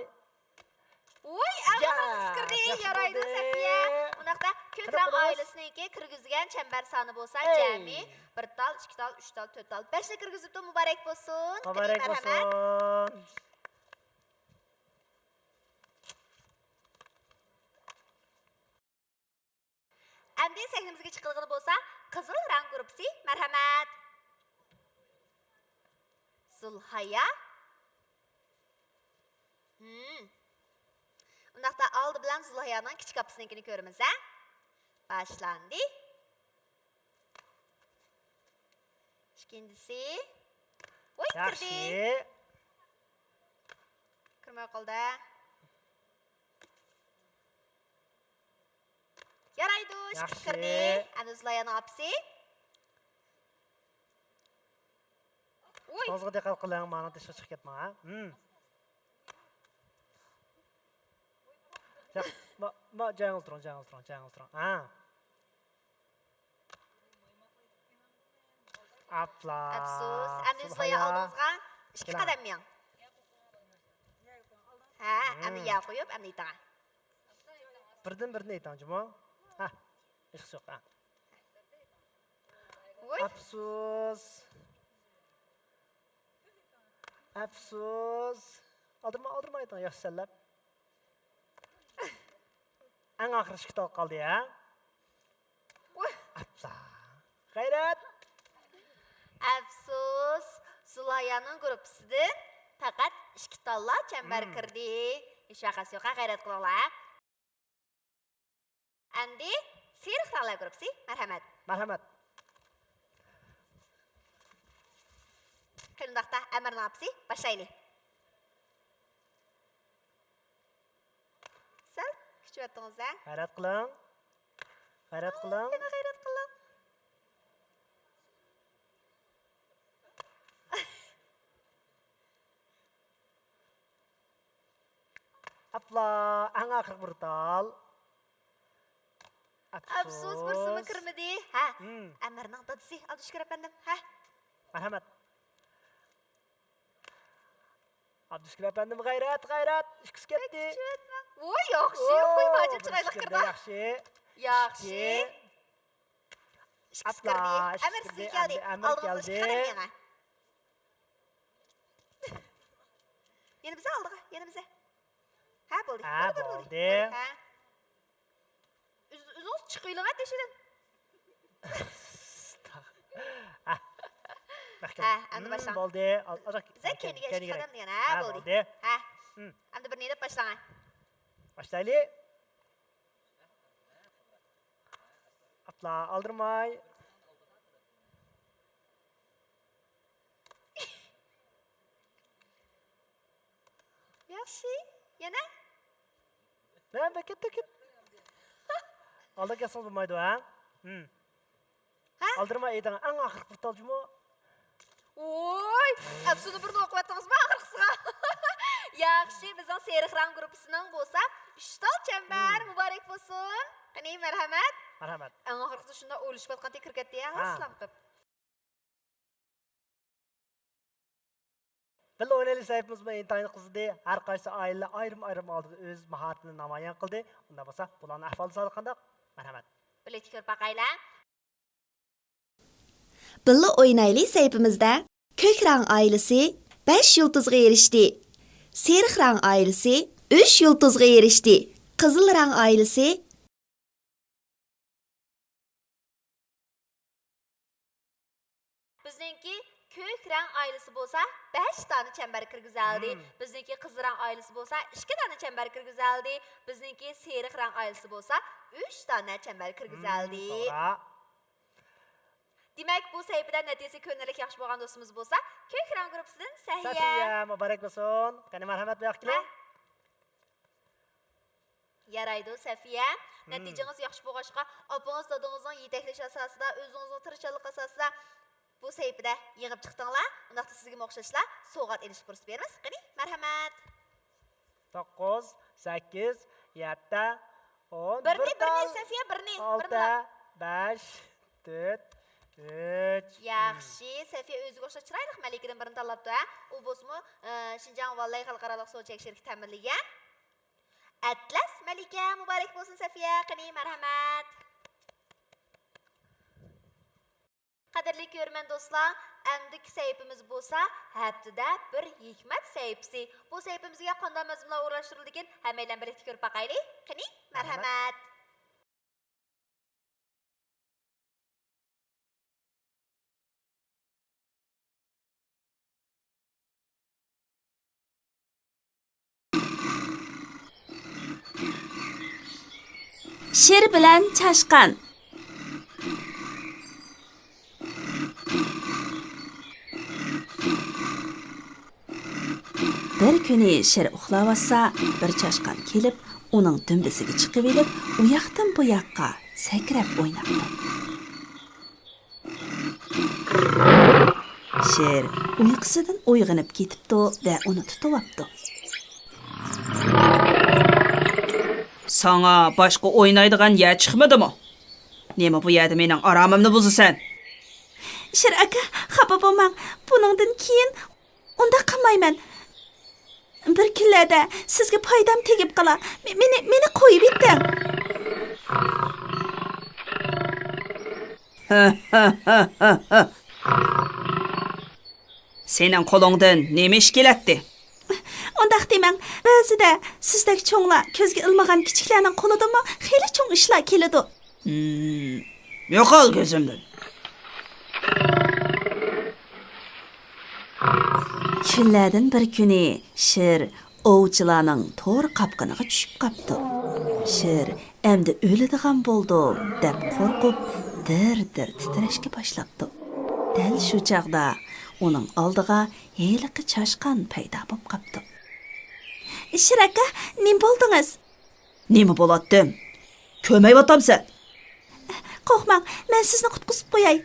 ۋوي، ئەڭ يا، ئاخىرقىسى كىردى. ياخشى يارايدۇ، بولدى. سەفىيە. ئۇنداقتا كۆك رەڭ قىلىمىز. ئائىلىسىنىڭكى كىرگۈزگەن چەمبەر سانى بولسا ئەي. جەمئىي بىر تال، ئىككى تال، ئۈچ تال، تۆت تال، بەشنى كىرگۈزۈپتۇ. مۇبارەك بولسۇن. مۇبارەك بولسۇن. ئەمدى سەھنىمىزگە چىقىدىغىنى بولسا قىزىل رەڭ گۇرۇپپىسى، مەرھەمەت. زۇلھايا. ھىم. ئۇنداقتا ئالدى بىلەن زۇلھايانىڭ كىچىك ئاپىسىنىڭكىنى كۆرىمىز، ھە؟ باشلاندى. ئىككىنچىسى. ۋوي، كىردى. ياخشى. كىرمەي قالدى. يارايدۇ، ئىككىسى ياخشى. كىردى. ئەمدى زۇلھايانىڭ ئاپىسى. ۋوي. ئۆزىڭىزگە دىققەت قىلىڭ، مانا تېشىغا چىقىپ كەتمەڭ، ھە؟ ھىم. ياق، ما، ما، جايىڭىزدا تۇرۇڭ، جايىڭىزدا تۇرۇڭ، جايىڭىزدا تۇرۇڭ. ھە. ئاپلا. ئەپسۇس. ئەمدى زۇلھايا ئالدىڭىزغا ئىككى قەدەم مېڭىڭ. ھە، ئەمدى يا قويۇپ، ئەمدى ئېيتىڭ. بىردىن بىرىنى ئېيتىڭ جۇمۇ. ھە. ئىخس يوق، ھە. ۋوي. ئەپسۇس. ئەپسۇس. ئالدىرىما، ئالدىرىما ئېيتىڭ، ياخشى سەنلەپ. ئەڭ ئاخىرى ئىككى تال قالدى، ھە؟ ۋوي. ئەپلا. غەيرەت. ئەپسۇس، زۇلھايانىڭ گۇرۇپپىسىدىن پەقەت ئىككى تاللا چەمبەر كىردى. ھېچ ۋەقەسى يوق، غەيرەت قىلىڭلار. ئەمدى سېرىق رەڭلەر گۇرۇپپىسى، مەرھەمەت. مەرھەمەت. قېنى ئۇنداقتا ئەمىرنىڭ ئاپىسى، باشلايلى. سەل كۈچىۋەتتىڭىز ھە؟ غەيرەت قىلىڭ. غەيرەت قىلىڭ. يەنە غەيرەت قىلىڭ. ئاپلا، ئەڭ ئاخىرقى بىر تال. ئەپسۇس، بىرسىمۇ كىرمىدى. ھە، ئەمىرنىڭ دادىسى، ئابدۇشۈكۈر ئەپەندىم. ھە. مەرھەمەت. ئابدۇشۈكۈر ئەپەندىم، غەيرەت، غەيرەت. ئىككىسى كەتتى. ۋوي، ياخشى. ۋوي، ماجىم چىرايلىق كىردى. ياخشى. ياخشى. ئىككى. ئىككىسى كىردى. ئەمىر سىزگە كەلدى. ئالدىڭىزغا ئىككى قەدەم يېڭى. يەنە بىزە ئالدىغا، يەنە بىزە. ھە، بولدى. ھە، بولدى، بولدى. بولدى. ھە. ئۆز-، ئۆزىڭىز چىقىۋېلىڭ، ھە، تېشىدىن. ھە، ئەمدى باشلاڭ. بولدى. بىزە كەينىگە ئىككى قەدەم دېگەن. ھە، بولدى. ھە. ئەمدى بىرنى دەپ باشلاڭ، ھە. باشلايلى. ئاتلا ئالدىرماي. ياخشى، يەنە؟ ھە، بەك كەتتى، كەت. ئالدىغا كەتسىڭىز بولمايدۇ، ھە؟ ھە؟ ئالدىرماي ئېيتىڭ، ئەڭ ئاخىرقى بىر تال جۇمۇ. ۋوي، ئەپسۇنى بىرنى ئوقۇۋەتتىڭىزمۇ ئاخىرقىسىغا؟ ياخشى، بىزنىڭ سېرىق رەڭ گۇرۇپپىسىنىڭ بولسا ئۈچ تال چەمبەر مۇبارەك بولسۇن. قېنى، مەرھەمەت. مەرھەمەت. ئەڭ ئاخىرقىسىدا شۇنداق ئويلىشىۋاتقانتى كىرىپ كەتتى يا، ھە. سىلام قىپ. بىللە ئوينايلى سەھىپىمىزمۇ ئىنتايىن قىزىدى. ھەر قايسى ئائىلە ئايرىم-ئايرىم ئالدىدا ئۆز ماھارىتىنى نامايان قىلدى. ئۇنداق بولسا، بۇلارنىڭ ئەھۋالى سادى قانداق؟ مەرھەمەت. بىللە كۆرۈپ باقايلى. بىللە ئوينايلى سەھىپىمىزدە كۆك رەڭ ئائىلىسى بەش يۇلتۇزغا ئېرىشتى. سېرىق رەڭ ئائىلىسى ئۈچ يۇلتۇزغا ئېرىشتى. قىزىل رەڭ ئائىلىسى بىزنىڭكى كۆك رەڭ ئائىلىسى بولسا بەش دانە چەمبەر كىرگۈزەلدى. مم. بىزنىڭكى قىزىل رەڭ ئائىلىسى بولسا ئىككى دانە چەمبەر كىرگۈزەلدى. بىزنىڭكى سېرىق رەڭ ئائىلىسى بولسا ئۈچ دانە چەمبەر كىرگۈزەلدى. مم، توغرا. دېمەك، بۇ سەھىپىدە نەتىجىسى كۆرۈنەرلىك ياخشى بولغان دوستىمىز بولسا، كۆك رەڭ گۇرۇپپىسىدىن سەھىيە. سەھىيە، مۇبارەك بولسۇن. قېنى، مەرھەمەت، بۇ ياققا كېلىڭ. ھە؟ يارايدۇ، سەفىيە. مم. نەتىجىڭىز ياخشى بولغاچقا، ئاپىڭىز، دادىڭىزنىڭ يېتەكلىشى ئاساسىدا، ئۆزىڭىزنىڭ تىرىشچانلىقى ئاساسىدا بۇ سەھىپىدە يېڭىپ چىقتىڭلار. ئۇنداقتا سىزگىمۇ ئوخشاشلا سوۋغات ئېلىش پۇرسىتى بېرىمىز. قېنى، مەرھەمەت. توققۇز، سەككىز، يەتتە، ئون، بىرنى، بىر بىرنى، تال، سەفىيە، بىرنى، ئالتە، بىرنى. بەش، تۆت، ئۈچ. ياخشى، سەفىيە ئۆزىگە ئوخشاش چىرايلىق مەلىكىدىن بىرنى تاللاپتۇ، ھە؟ ئۇ بولسىمۇ، ئە، شىنجاڭ ۋاللەي خەلقئارالىق سودا چەكلىك شىركىتى تەمىنلىگەن. ئەتلەس مەلىكە، مۇبارەك بولسۇن سەفىيە، قېنى، مەرھەمەت. قەدىرلىك كۆرۈرمەن دوستلار، ئەمدىكى سەھىپىمىز بولسا ھەپتىدە بىر ھېكمەت سەھىپىسى. بۇ سەھىپىمىزگە قانداق مەزمۇنلار ئورۇنلاشتۇرۇلىدىكىن، ھەممەيلەن بىرلىكتە كۆرۈپ باقايلى. قېنى، مەرھەمەت. شىر بىلەن چاشقان. بىر كۈنى شىر ئۇخلاۋاتسا، بىر چاشقان كېلىپ، ئۇنىڭ دۈمبىسىگە چىقىۋېلىپ، ئۇياقتىن بۇياققا سەكرەپ ئويناپتۇ. شىر ئۇيقۇسىدىن ئويغىنىپ كېتىپتۇ ۋە ئۇنى تۇتۇۋاپتۇ. ساڭا باشقا ئوينايدىغان يەر چىقمىدىمۇ؟ نېمە بۇ يەردە مېنىڭ ئارامىمنى بۇزىسەن؟ شىر ئاكا، خاپا بولماڭ. بۇنىڭدىن كېيىن ئۇنداق قىلمايمەن. بىر كۈنلەردە سىزگە پايدام تېگىپ قالا. مې-، مېنى، مېنى قويۇۋېتىڭ. سېنىڭ قولۇڭدىن نېمە ئىش كېلەتتى؟ ئۇنداق دېمەڭ. بەزىدە سىزدەك چوڭلار كۆزگە ئىلمىغان كىچىكلەرنىڭ قولىدىنمۇ خېلى چوڭ ئىشلار كېلىدۇ. ھىم، يوقال كۆزۈمدىن. كۈنلەردىن بىر كۈنى شىر ئوۋچىلارنىڭ تور قاپقىنىغا چۈشۈپ قاپتۇ. شىر ئەمدى ئۆلىدىغان بولدۇم دەپ قورقۇپ، دىر-دىر تىترەشكە باشلاپتۇ. دەل شۇ چاغدا ئۇنىڭ ئالدىغا ھېلىقى چاشقان پەيدا بولۇپ قاپتۇ. شىر ئاكا، نېمە بولدىڭىز؟ نېمە بولاتتىم؟ كۆرمەيۋاتامسەن؟ قورقماڭ، مەن سىزنى قۇتقۇزۇپ قوياي.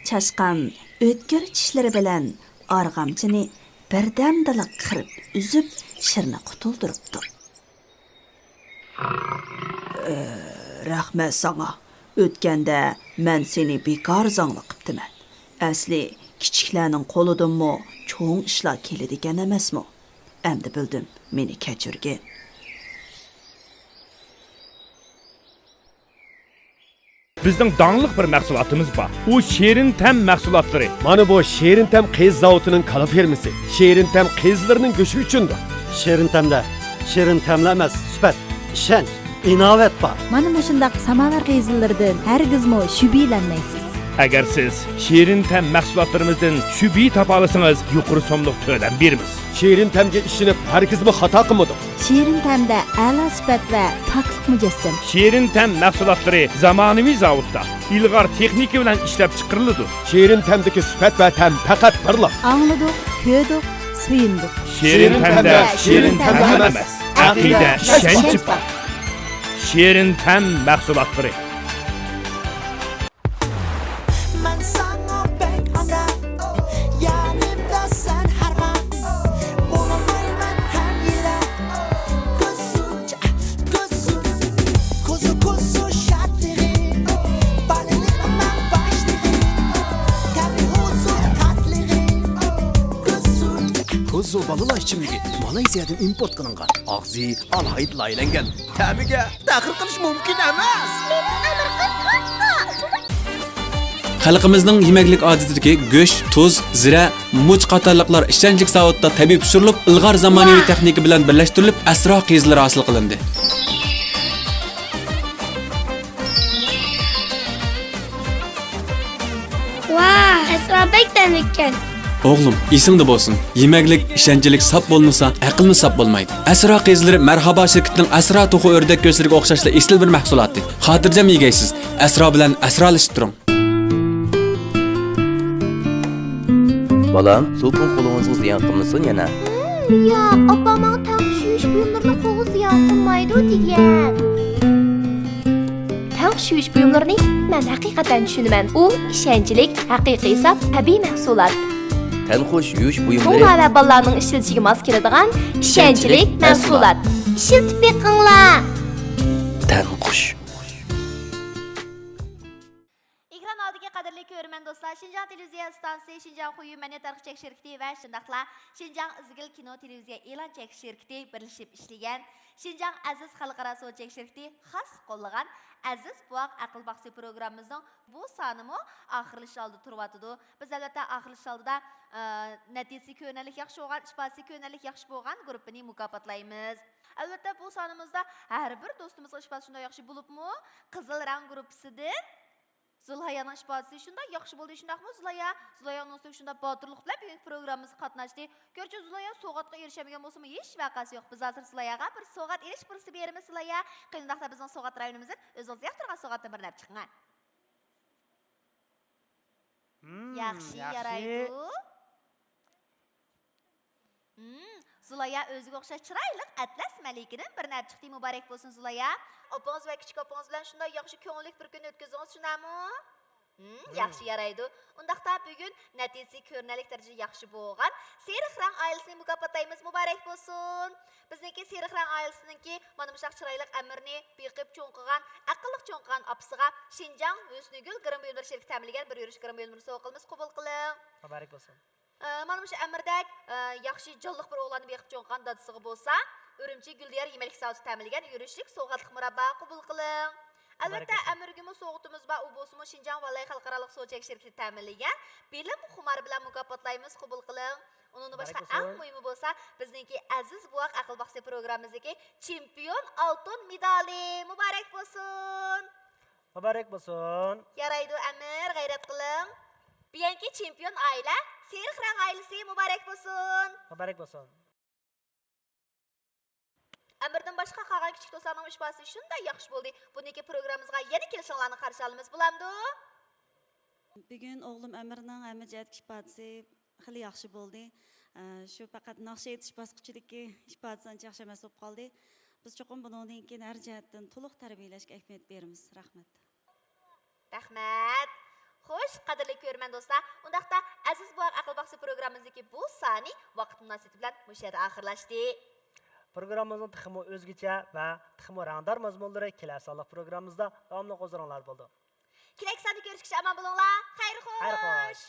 چاشقان ئۆتكۈر چىشلىرى بىلەن ئارغامچىنى بىردەمدىلا قىرىپ ئۈزۈپ، شىرنى قۇتۇلدۇرۇپتۇ. ئە، رەھمەت ساڭا. ئۆتكەندە مەن سېنى بىكار زاڭلىق قىپتىمەن. ئەسلى كىچىكلەرنىڭ قولىدىنمۇ چوڭ ئىشلار كېلىدىكەن ئەمەسمۇ؟ ئەمدى بىلدىم، مېنى كەچۈرگىن. بىزنىڭ داڭلىق بىر مەھسۇلاتىمىز بار. ئۇ شېرىن تەم مەھسۇلاتلىرى. مانا بۇ شېرىن تەم قېزا زاۋۇتىنىڭ كالا فېرمىسى. شېرىن تەم قېزىلىرىنىڭ گۆشى ئۈچۈندۇر. شېرىن تەمدە شېرىن تەملا ئەمەس، سۈپەت، ئىشەنچ، ئىناۋەت بار. مانا مۇشۇنداق ساماۋار قېزىلىرىدىن ھەرگىزمۇ شۈبھىلەنمەيسىز. ئەگەر سىز شېرىن تەم مەھسۇلاتلىرىمىزدىن شۈبھە تاپالىسىڭىز، يۇقىرى سوملۇق تۆلەم بېرىمىز. شېرىن تەمگە ئىشىنىپ، ھەرگىزمۇ خاتا قىلمىدۇق. شېرىن تەمدە ئەلا سۈپەت ۋە پاكلىق مۇجەسسەم. شېرىن تەم مەھسۇلاتلىرى زامانىۋى زاۋۇتتا، ئىلغار تېخنىكا بىلەن ئىشلەپچىقىرىلىدۇ. شېرىن تەمدىكى سۈپەت ۋە تەم پەقەت بىرلا. ئاڭلىدۇق، كۆردۇق، سۆيۈندۇق. شېرىن تەمدە شېرىن تەم ئەمەس، ئەقىدە، ئىشەنچ بار. شېرىن تەم مەھسۇلاتلىرى. مەن ساڭا بەك ئامراق، يېنىمدا سەن ھەر ۋاقىت. بولالمايمەن ھەممىلا. كوزۇ، كوزۇ، كوزۇ، كوزۇ شادلىقى. بالىلىقنىڭ باشلىقى. تەبىئىي ھۇزۇر تاتلىقى. كوزۇ. كوزۇ بالىلار ئىچىملىكى مالايزىيەدىن ئىمپورت قىلىنغان. ئاغزى ئالاھىدە لايىھەلەنگەن. تەمىگە تەخىر قىلىش مۇمكىن ئەمەس. مېنىڭ ئەمرىقىم تازا. خەلقىمىزنىڭ يېمەكلىك ئادىتىدىكى گۆش، تۇز، زىرە، مۇچ قاتارلىقلار ئىشەنچلىك زاۋۇتتا تەبىئىي پىشۇرۇلۇپ، ئىلغار زامانىۋى تېخنىكا بىلەن بىرلەشتۈرۈلۈپ، ئەسرا قېزىلىرى ھاسىل قىلىندى. ۋاھ، ئەسرا بەك تەملىككەن. ئوغلۇم، ئېسىڭدە بولسۇن، يېمەكلىك ئىشەنچلىك ساپ بولمىسا، ئەقىلمۇ ساپ بولمايدۇ. ئەسرا قېزىلىرى مەرھابا شىركىتىنىڭ ئەسرا توخۇ ئۆردەك گۆشلىرىگە ئوخشاشلا ئېسىل بىر مەھسۇلاتى. خاتىرجەم يېگەيسىز. ئەسرا بىلەن ئەسرالىشىپ تۇرۇڭ. بالام، سوپۇن قولىڭىزغا زىيان قىلمىسۇن يەنە. ھىم، ياق، ئاپام ماڭا تەڭ يۇيۇش بۇيۇملىرىنى قولغا زىيان قىلمايدۇ دېگەن. تەڭ يۇيۇش بۇيۇملىرىنى مەن ھەقىقەتەن چۈشىنىمەن. ئۇ ئىشەنچلىك، ھەقىقىي ساپ، تەبىئىي مەھسۇلات. تەڭ يۇيۇش بۇيۇملىرى. چوڭلار ۋە بالىلارنىڭ ئىشلىتىشىگە ماس كېلىدىغان ئىشەنچلىك مەھسۇلات. ئىشلىتىپ بېقىڭلار. تەڭ. ئېكران ئالدىدىكى قەدىرلىك كۆرۈرمەن دوستلار، شىنجاڭ تېلېۋىزىيە ئىستانسىسى شىنجاڭ خۇيۈ مەدەنىيەت تارقىتىش چەك شىركىتى ۋە شۇنداقلا شىنجاڭ ئىزگىل كىنو تېلېۋىزىيە ئېلان چەك شىركىتى بىرلىشىپ ئىشلىگەن، شىنجاڭ ئەزىز خەلقئارا سودا چەك شىركىتى خاس قوللىغان ئەزىز بوۋاق ئەقىل باقسا پروگراممىمىزنىڭ بۇ سانىمۇ ئاخىرلىشىش ئالدىدا تۇرۇۋاتىدۇ. بىز ئەلۋەتتە ئاخىرلىشىش ئالدىدا، ئە، نەتىجىسى كۆرۈنەرلىك ياخشى بولغان، ئىپادىسى كۆرۈنەرلىك ياخشى بولغان گۇرۇپپىنى مۇكاپاتلايمىز. ئەلۋەتتە، بۇ سانىمىزدا ھەر بىر دوستىمىزغا ئىپادىسى شۇنداق ياخشى بولۇپمۇ، قىزىل رەڭ گۇرۇپپىسىدىن زۇلھايانىڭ ئىپادىسى شۇنداق ياخشى بولدى، شۇنداقمۇ زۇلھايا؟ زۇلھايانىڭ ئۈستىگە شۇنداق باتۇرلۇق بىلەن بۈگۈنكى پروگراممىمىزغا قاتناشتى. گەرچە زۇلھايا سوۋغاتقا ئېرىشەلمىگەن بولسىمۇ، ھېچ ۋەقەسى يوق. بىز ھازىر زۇلھاياغا بىر سوۋغات ئېلىش پۇرسىتى بېرىمىز، زۇلھايا. قېنى، ئۇنداقتا بىزنىڭ سوۋغات رايونىمىزدىن ئۆزىڭىزگە ياقتۇرغان سوۋغاتتىن بىرنى ئېلىپ چىقىڭ. ھىم، ياخشى، ياخشى. يارايدۇ. ھىم، زۇلھايا ئۆزىگە ئوخشاش چىرايلىق ئەتلەس مەلىكىدىن بىرنى ئېلىپ چىقتى. مۇبارەك بولسۇن، زۇلھايا. ئاپىڭىز ۋە كىچىك ئاپىڭىز بىلەن شۇنداق ياخشى كۆڭۈللۈك بىر كۈن ئۆتكۈزدىڭىز، شۇنداقمۇ؟ ھىم، ھىم. ياخشى، يارايدۇ. ئۇنداقتا بۈگۈن نەتىجىسى كۆرۈنەرلىك دەرىجىدە ياخشى بولغان سېرىق رەڭ ئائىلىسىنى مۇكاپاتلايمىز. مۇبارەك بولسۇن! بىزنىڭكى سېرىق رەڭ ئائىلىسىنىڭكى مانا مۇشۇنداق چىرايلىق ئەمىرنى بېقىپ چوڭ قىلغان، ئەقىللىق چوڭ قىلغان ئاپىسىغا شىنجاڭ ھۆسنىگۈل گىرىم بۇيۇملىرى شىركىتى تەمىنلىگەن بىر يۈرۈش گىرىم بۇيۇملىرىنى سوۋغا قىلىمىز، قوبۇل قىلىڭ. مۇبارەك بولسۇن. ئە، مانا مۇشۇ ئەمىردەك، ئە، ياخشى جانلىق بىر ئوغلاننى بېقىپ چوڭ قىلغان دادىسىغا بولسا، ئۈرۈمچى گۈلدىيار يېمەكلىك زاۋۇتى تەمىنلىگەن يۈرۈشلۈك سوۋغاتلىق مۇراببا، قوبۇل قىلىڭ. مۇبارەك بولسۇن. ئەلۋەتتە، ئەمىرگىمۇ سوۋغىتىمىز بار، ئۇ بولسىمۇ شىنجاڭ ۋالەي خەلقئارالىق سودا چەك شىركىتى تەمىنلىگەن بىلىم خۇمارى بىلەن مۇكاپاتلايمىز، قوبۇل قىلىڭ. ئۇنىڭدىن باشقا، مۇبارەك بولسۇن. ئەڭ مۇھىمى بولسا، بىزنىڭكى ئەزىز بوۋاق ئەقىل باقسا پروگراممىمىزدىكى چېمپىيون ئالتۇن مېدالى. مۇبارەك بولسۇن! مۇبارەك بولسۇن! يارايدۇ، ئەمىر، غەيرەت قىلىڭ. بۈگۈنكى چېمپىيون ئائىلە، سېرىق رەڭ ئائىلىسى، مۇبارەك بولسۇن! مۇبارەك بولسۇن! ئەمىردىن باشقا قالغان كىچىك دوستلارنىڭ ئىپادىسى شۇنداق ياخشى بولدى. بۇنىڭكى پروگراممىمىزغا يەنە كېلىشىڭلارنى قارشى ئالىمىز، بولامدۇ؟ بۈگۈن ئوغلۇم ئەمىرنىڭ ھەممە جەھەتتىكى ئىپادىسى خېلى ياخشى بولدى. ئە، شۇ پەقەت ناخشا ئېيتىش باسقۇچىدىكى ئىپادىسى ئانچە ياخشى ئەمەس بولۇپ قالدى. بىز چوقۇم بۇنىڭدىن كېيىن ھەر جەھەتتىن تولۇق تەربىيەلەشكە ئەھمىيەت بېرىمىز. رەھمەت. رەھمەت. خوش، قەدىرلىك كۆرۈرمەن دوستلار، ئۇنداقتا ئەزىز بوۋاق ئەقىل باقسا پروگراممىمىزدىكى بۇ سانى ۋاقىت مۇناسىۋىتى بىلەن مۇشۇ يەردە ئاخىرلاشتى. پروگراممىمىزنىڭ تېخىمۇ ئۆزگىچە ۋە تېخىمۇ رەڭدار مەزمۇنلىرى كېلەر سانلىق پروگراممىمىزدا داۋاملىق ھۇزۇرۇڭلاردا بولىدۇ. كېلەكى ساندا كۆرۈشكىچە ئامان بولۇڭلار. خەير خوش. خەير خوش.